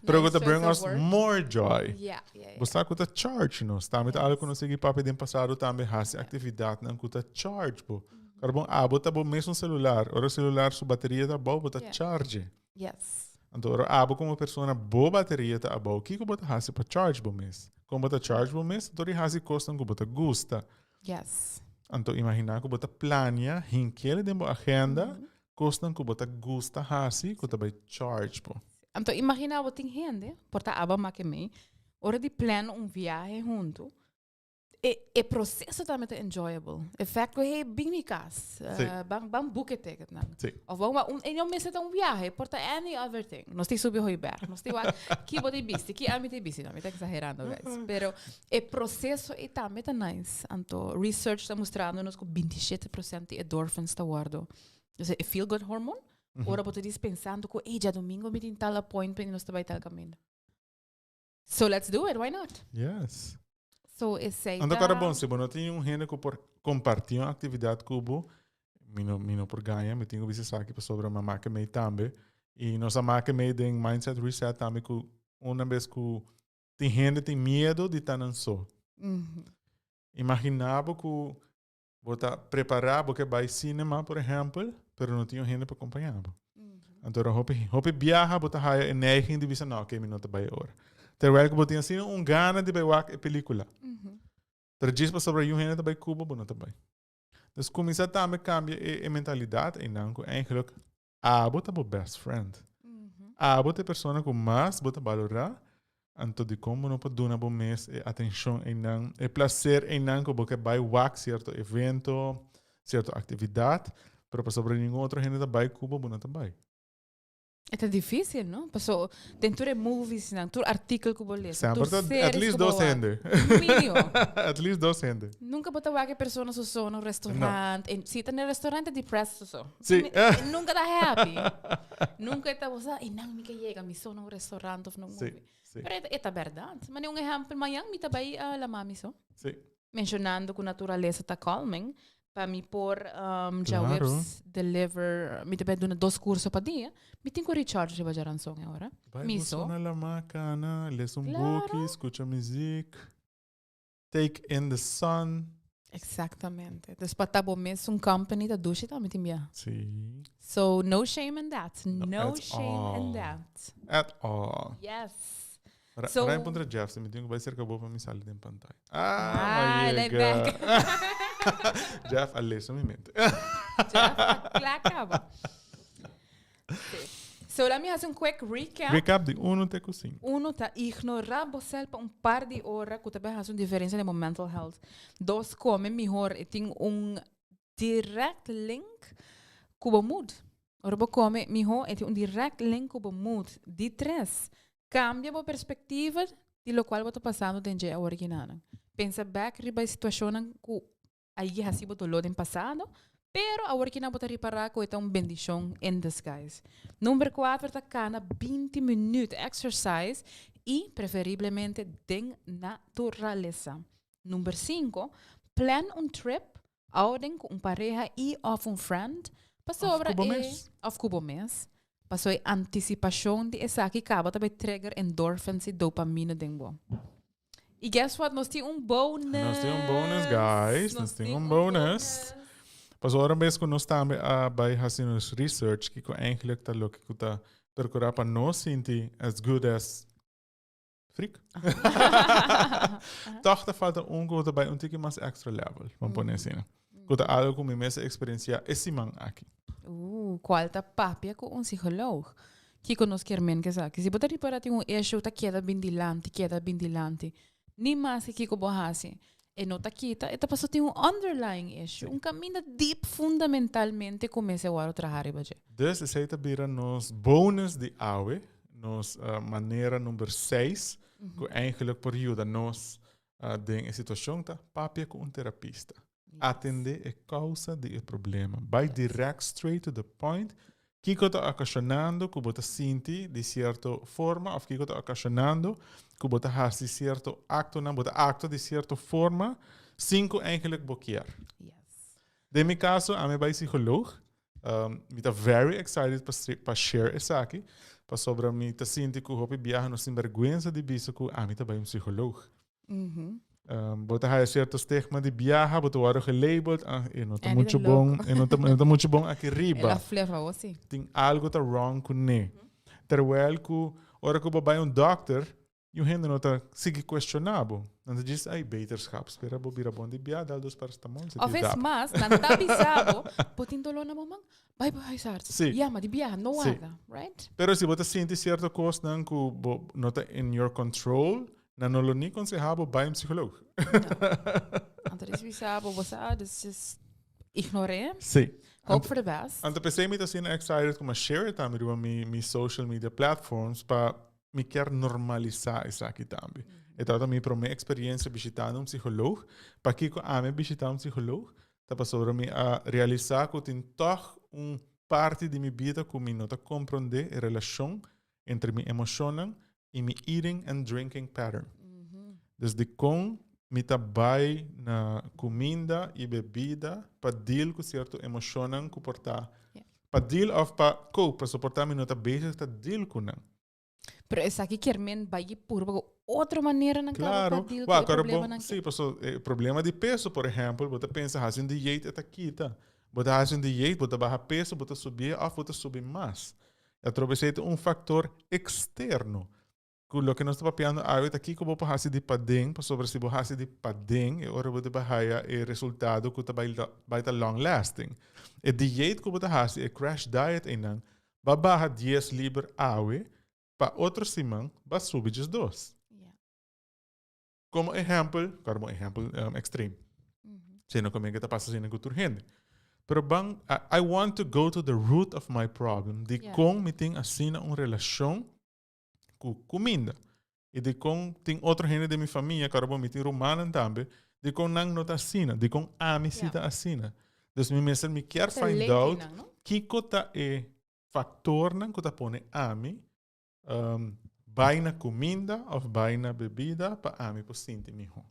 Pero ku Nice ta bring choice us of word. more joy. Yeah. Bo sa ku ta charge nos. Tambe ta algo ku nos sigui papia den pasado tambe hasi aktividatnan ku ta charge bo. Karbon abo ta bo mesun celular. Ora celular su bateria ta abou, bo ta charge. Yes. Anto ora abo como persona bo bateria ta abou, kiko bo ta hasi pa charge bo mes? Kon bo ta charge bo mes? Dor di hasi kosnan ku bo ta gusta. Yes. Anto imagina ku bo ta plania hinkele den bo agenda kosnan ku bo ta gusta hasi ku ta bai charge bo. Anto imagina bo tin hende, por ta abo make mei, ora di plan un viahe huntu, E, e proceso tambe ta enjoyable. E fact ku hey, bin mi kas. Sí. Ban, ban boek e ticket nan. Sí. Of ban wa un, e no mester ta un viahe, por ta any other thing. Nos tin subi Hooiberg, nos tin wak ki bo tin bisti, ki ami tin bisti. No, mi ta exagerando, guys. Pero e proceso ei tambe ta nice. Anto research ta mustrando nos ku 27% di endorphins ta wordo. Dus e feel good hormone. Ora bo ta dispensando ku, ey, djadomingo mi tin tal appointment i nos ta bai tal kaminda. So let's do it, why not? Yes. So esei Anto ta... kara bon, si bo no tin un hende ku por kompartí un aktividat ku bo, mi no, mi no por gaña, mi tin ku bisa esaki pasobra mi a make mei tambe. I nos a make mei den Mindset Reset tambe ku una bes ku tin hende tin miedo di ta nan so. Imagina bo ku Bo ta prepará, bo ke bai cinema, por ehèmpel, pero no tin un hende pa kompañá bo. Anto ora hopi, hopi biaha bo ta haya e neiging di bisa, no, oké, mi no ta bai ora. Terwijl ku bo tin asina un gana di bai wak e pelíkula. Pero djis pasobra yu hende ta bai ku bo, bo no ta bai. Dus kuminsá tambe kambia e, e mentalidat einan ku eigenlijk Abo ta bo best friend. Abo ta e persona ku mas bo ta balorá, anto dikon bo no por duna bo mes e atenshon einan, e plaser einan ku bo ke bai wak sierto evento. cierto actividad, pero pasobra ningun otro hende ta bai cu bo, bo no ta bai. E ta difícil, no? Paso den tur e movies nan, tur artikel ku bo lesa, Semper tur ta at series least ku bo dos wak. hende. Mínimo. At least dos hende. Nunca bo ta wak e persona su so na un restaurant. En si ta na restaurant ta depressed su so. Sí. E nunca ta happy. Nunca e ta bo sa, einan mi ke yega mi so na un restaurant of na un Sí, movie. sí. Pero e ta berdad. Mane un ehempel, mañan mi ta bai la mami so. Sí. Mencionando cu naturalesa ta calming, pa mi por djaweps deliver, mi ta bay duna dos curso pa dia, mi tin cu recharge riba djaranson e ora. Bai Mi bo so. sona la macana, les un Claro. buki, scucha muziek, take in the sun. Exactamente. Dus pa ta bo mes un company ta dushi tambe tin bia. Sí. So no shame in that. No, No at shame in all. that. At all. Yes. Ra So- Ryan puntra Jeff, si mi tin ku bai serka bo pa mi sali den pantaya. Ah, Ah, ma lay yega. back. Jeff a lesa mi mente. Jeff a kla kaba. Sí. So laat mi hasi un quick recap. Recap di uno te ku cinco. Uno ta ignorá bosel pa un par di ora ku ta bai hasi un diferensia den bo mental health. Dos, kome mihor e tin un direct link ku bo mood. Ora bo kome mihó e tin un direct link ku bo mood. Di tres, kambia bo perspektiva di lokual bo ta pasando den dje awor kinanan. Pensa bek riba e situashonnan ku a yega hasi bo doló den pasado, pero awor kinan bo ta ripará ku e ta un bendishon in disguise. Number kuater ta kana binti minüt exercise i preferiblemente den naturalesa. Number sinku, plan un trip outing ku un pareha i òf un friend pasobra Of ku bo e mes. òf ku bo mes paso e antisipashon di esaki kaba ta bai trigger endorphins i dopamine den bo. I guess what? Nos tin un bonus! Nos tin un bonus, guys. Nos tin un bonus. Pasobra ora bes ku nos tambe a bai hasi nos research kiko eigenlijk ta loke ku ta perkurá pa nos sinti as good as Frik. Toch ta falta un ku ta bai un tiki mas extra level, van pone asina. Ku ta algo ku mi mes a experiencia e siman aki. Kual ta papia ku un psicoloog? Kiko nos kier men ku esaki? Si bo ta ripara tin un issue ta keda bin dilanti, keda bin dilanti. Ni maske kiko bo hasi, e no ta kita, e ta paso tin un underlying issue, un kaminda deep fundamentalmente ku mester wòrdu traha riba dje. Dus esei ta bira nos bonus di awe, nos manera number seis ku eigenlijk por yuda nos den e situashon ta papia ku un terapista. Atendé e kousa di e problema. Bai direct straight to the point. Kiko ta okashonando ku bo ta sinti di sierto forma òf kiko ta okashonando ku bo ta hasi sierto aktonan, bo ta aktua di sierto forma sin ku eigenlijk bo kier. Den mi kaso ami bai psikoloog. Mi ta very excited pa pa share esaki pasobra mi ta sinti ku hopi biaha no sin bergwensa di bisa ku ami ta bai un psikoloog. Bo ta haya cierto stigma di biaha, bo ta worde gelabeld, ah, e no ta Andy mucho ta bon, loco. e no ta, e no ta mucho bon aki El riba. a flefa bo, sí. Tin algo ta wrong cu ne. Terwijl cu ora cu bo bai un dokter, yu hende no ta sigui cuestiona bo. Nan ta djis, ay, beterschap, spera bo bira bon di bia, dal dos paracetamol, se Of ti es dap. mas, nan ta bisa bo, bo tin dolor na bo man, bai bo huisarts. Sí. Yama di biaha, no Sí. warda, right? Pero si bo ta sinti cierto cosnan cu bo no ta in your control, Nan no lo ni conseha bo bai un psicoloog. Anto dis bisa bo, bo sa, dus just ignoré. Sí. Hope for the best. Anto p'esei mi ta asina excited ku mi a share tambe riba mi mi social media platforms pa mi kier normalisa esaki tambe. E tabata mi prome experiencia bishitando un psicoloog. Pakiko ami a bishita un psicoloog? Ta pasobra mi a realisa ku tin tog un parti di mi bida ku mi no ta comprende e relacion entre mi emocionnan i mi eating and drinking pattern. Dus dikon mi ta bai na kuminda i bebida pa deal ku sierto emoshonnan ku por ta pa deal òf pa cope, pasobra por ta mi no ta bezig ta deal ku nan. Pero esaki kier men bai i purba ku otro maneranan kaba Claro, pa deal ku wak, e ora bo, problemanan. sí, pasobra e problema di peso, por ehèmpel, bo ta pensa hasi un dieet e ta kita. Bo ta hasi un dieet, bo ta baha peso, bo ta subié òf bo ta subi mas. Atrobe esei ta un faktor eksterno. Ku loke nos ta papiando awe ta kiko bo por hasi di paden, pasobra si bo hasi di paden e ora bo ta bai haya e resultado ku ta bai bai ta long lasting. E dieet ku bo ta hasi, e crash diet einan, ba baha dies liber awe, pa otro siman ba subi diesdos. Komo ehèmpel, kòrda un ehèmpel ekstrem. Sino ku mi ke ta pasa asina ku tur hende. Pero ban, I, I want to go to the root of my problem. Di kon mi tin asina un relashon ku kuminda. I di kon tin otro hende den mi famia, ku ora mi tin rumannan tambe, di kon nan no ta asina, di kon ami si ta asina. Dus mi mester, mi kier find out kiko ta e faktornan ku ta pone ami um, bai na kuminda of bai na bebida pa ami por sinti mihó.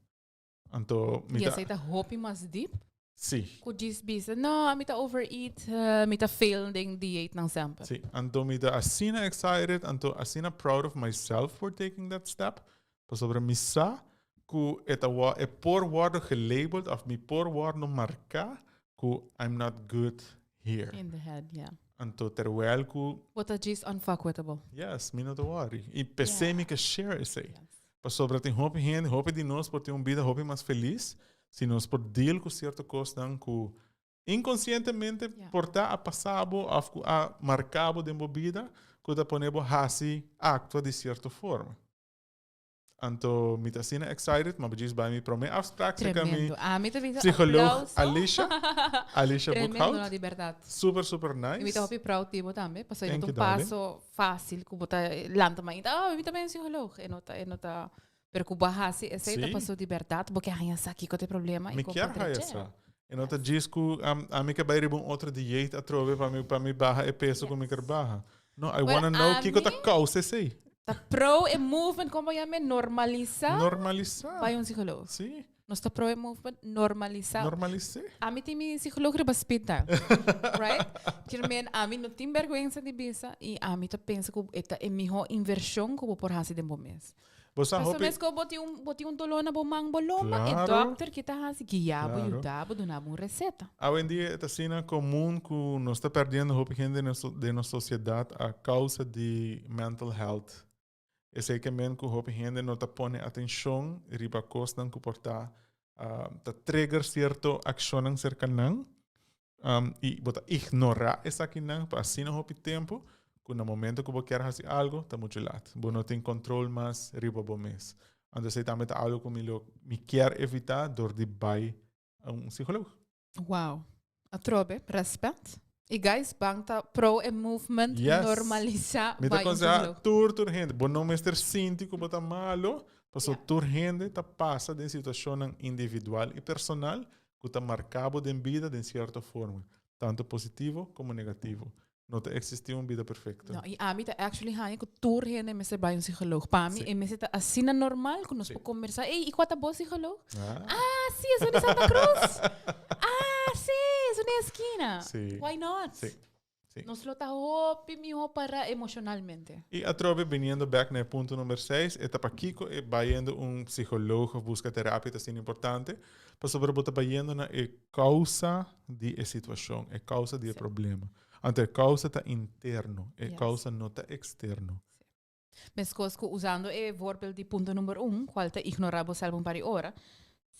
Anto mi ta. I esei ta hopi mas diep. Si. Ku djis bisa, no, mi ta overeat, mi ta fail den dieetnan semper. Si, anto mi ta asina excited, anto asina proud of myself for taking that step, pasobra mi sa ku e ta e por wòrdu gelabeld of mi por wòrdu marká ku I'm not good here. In the head, yeah. Anto terwijl ku. Bo ta djis unfuckwithable. Yes, mi no ta worry. I p'esei mi ke share esei. Pasobra tin hopi hende, hopi di nos por tin un bida hopi mas felis si nos por deal ku sierto kosnan ku inkonsientemente por ta a pasa bo òf ku a marka bo den bo bida ku ta pone bo hasi aktua di sierto forma. Anto mi ta asina excited, ma bo djis bai mi prome afspraak cerca mi psicoloog Alicia, Alicia Tremendo, Boekhout. no, di berdad. Super, super nice. Y mi ta hopi proud di bo tambe, pasobra Thank e no you, ta un darling. paso facil cu bo ta lanta mainta, oh, mi ta bay un psicoloog. E no ta, e no ta, pero cu bo a haci esey ta Sí. paso di berdad bo ke haña sa kico ta e problema y Mi con kier por haya drecha. sa. E no ta djis cu ami ke bay riba un otro dieet atrobe pa mi, pa mi baha e peso cu mi Yes. ker baha. No, I Well, wanna know kico ta ami causa esey. Ta pro e movement, con bo yama e? Normalisa. Normalisa. Bay un psicoloog. Sí. Nos ta pro e movement, normalisa. Normalise. Ami tin mi psicoloog riba speed dial. Right? Kier men, ami no tin bergüenza di bisa y ami ta pensa cu e ta e miho inversion cu bo por haci den bo mes. Bo sa Paso hopi. mes cu bo tin un, bo tin un dolor na bo man, bo loma, e Claro. dokter ki ta haci guia bo, Claro. yuda bo, duna bo un receta. Awendia e ta asina comun cu nos ta perdiendo hopi hende den nos, den nos sociedad a causa di mental health. Esey ke men cu hopi hende no ta pone atencion riba cosnan cu por ta ta trigger cierto accionnan cerca nan. Um, y bo ta ignora esakinan pa asina hopi tempo cu na momento cu bo kier haci algo ta mucho laat. Bo no tin control mas riba bo mes. Anto esey tambe ta algo cu mi lo mi kier evita door di bay un psicoloog. Wow. Atrobe, respet. Y guys, ban ta pro e movement Yes. normalisa Mi ta bay un conseha psicoloog. tur tur hende, bo no mester sinti cu bo ta malo, paso Ja. tur hende ta pasa den situacionnan individual y personal ku ta marká bo den bida den sierto forma, tantu positivo komo negativo. No ta eksistí un bida perfekto. No, i ami ta actually haña ku tur hende mester bai un psicoloog. Pa mi e mester ta asina normal ku nos por kombersá, ey, i kua ta bo psicoloog? Ah. Ah, sí, esun di Santa Cruz. Ah, sí, esun di eskina. Sí. Why not? Sí. Sí. Nos lo ta hopi mihó para emocionalmente. I atrobe biniendo bek na e punto number seis, e ta pakiko e bayendo un psicoloog of buska terapia ta asina importante? Pasobra bo ta bayendo na e causa di e situacion, e causa di e Sí. problema. Anto e causa ta interno, e Yes. causa no ta externo. Meskos ku usando e voorbeeld di punto number un, kual ta ignorá bo sèl un par di ora,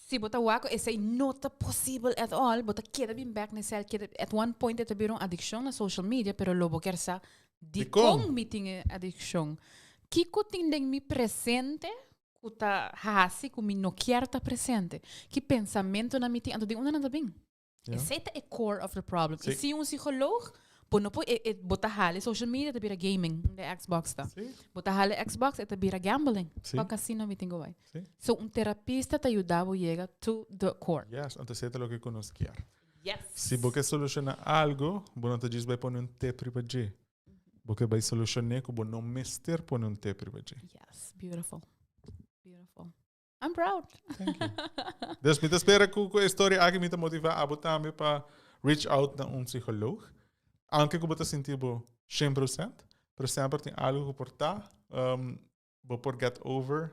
si bo ta wak ku esei no ta posibel at all, bo ta keda bin bèk na e sèl, keda, at one point e ta bira un adikshon na social media, pero lo bo kier sa dikon mi tin e adikshon. Kiko tin den mi presente ku ta hasi ku mi no kier ta presente? Ki pensamentonan mi tin? Anto di unda nan ta bin? Ja. Esei ta e core of the problem. Sí. I si un psicoloog, bo no por, e, e, bo ta hale social media ta bira gaming, de Xbox ta. Sí. Bo ta hale Xbox e ta bira gambling. Sí. Pa casino mi tin bai. Sí. So un terapista ta yuda bo yega to the core. Yes, anto esei ta loke ku nos kier. Yes. Si bo ke solushoná algo, bo no ta djis bai pone un tep riba dje. Bo ke bai solushoné ku bo no mester pone un tep riba dje. Yes, beautiful. Beautiful. I'm proud. Thank you. Dus mi ta spera ku ku e storia aki mi ta motivá abo tambe pa reach out na un psicoloog. Aunke ku bo ta sinti bo 100%, pero semper tin algo ku por ta, um, bo por get over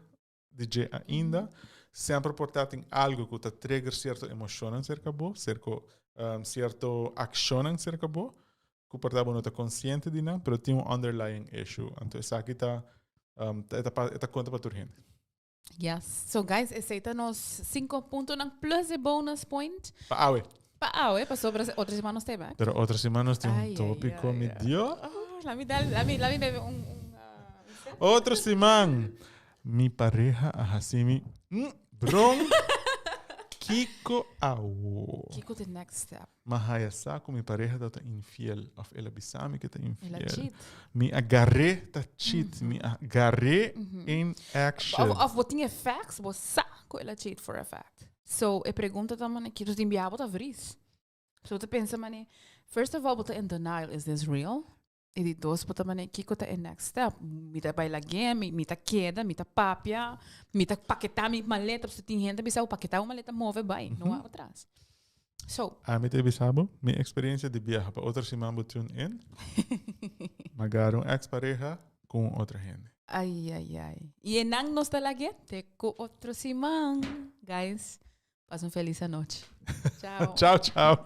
di dje ainda. Semper por ta tin algo ku ta trigger cierto emocionnan cerca bo, cerco, um, cierto accionnan cerca bo, ku por ta bo no ta consciente di nan, pero tin un underlying issue. Anto esaki ta, um, ta, e ta, e ta konta pa tur hende. Yes. So guys, esei ta nos cinco puntonan plus e bonus point. Pa awe. Pa awe, pasobra otro siman nos ta back. Pero otro siman nos tin un Ai, ai, tópico, ai, mi ai. Dios. Oh, la mi dal, la mi, la mi bebe un, un, ah, un sip. Otro siman, mi pareha a hasi mi mm, bron. Kiko awo? Kiko the next step? M'a haya sa ku mi pareha ta infiel of el a bisa mi ku ta El a infiel. cheat. Mi a gar'é ta cheat. Mi a gar'é in action. Of bo tin e facts, bo sa ku el a cheat for a fact. So e pregunta ta mane, kiko tin bia bo ta vries. So bo ta pensa mane, first of all bo ta in denial, is this real? E di dos bo ta mane, kiko ta e next step? Mi ta bai lag'é, mi ta keda, mi ta papia, mi ta paketá mi maleta, pasobra tin hende ta bisa bo paketá bo maleta move bai, no wak atras. So. Ami ta bisa bo, mi experiencia di biaha pa otro siman bo tune in, m'a gara un ex pareha cu un otro hende. Ai ai ai. Y e nan nos ta lag'é te cu otro siman. Guys, pasa un feliz anochi. Chao. Chao chao.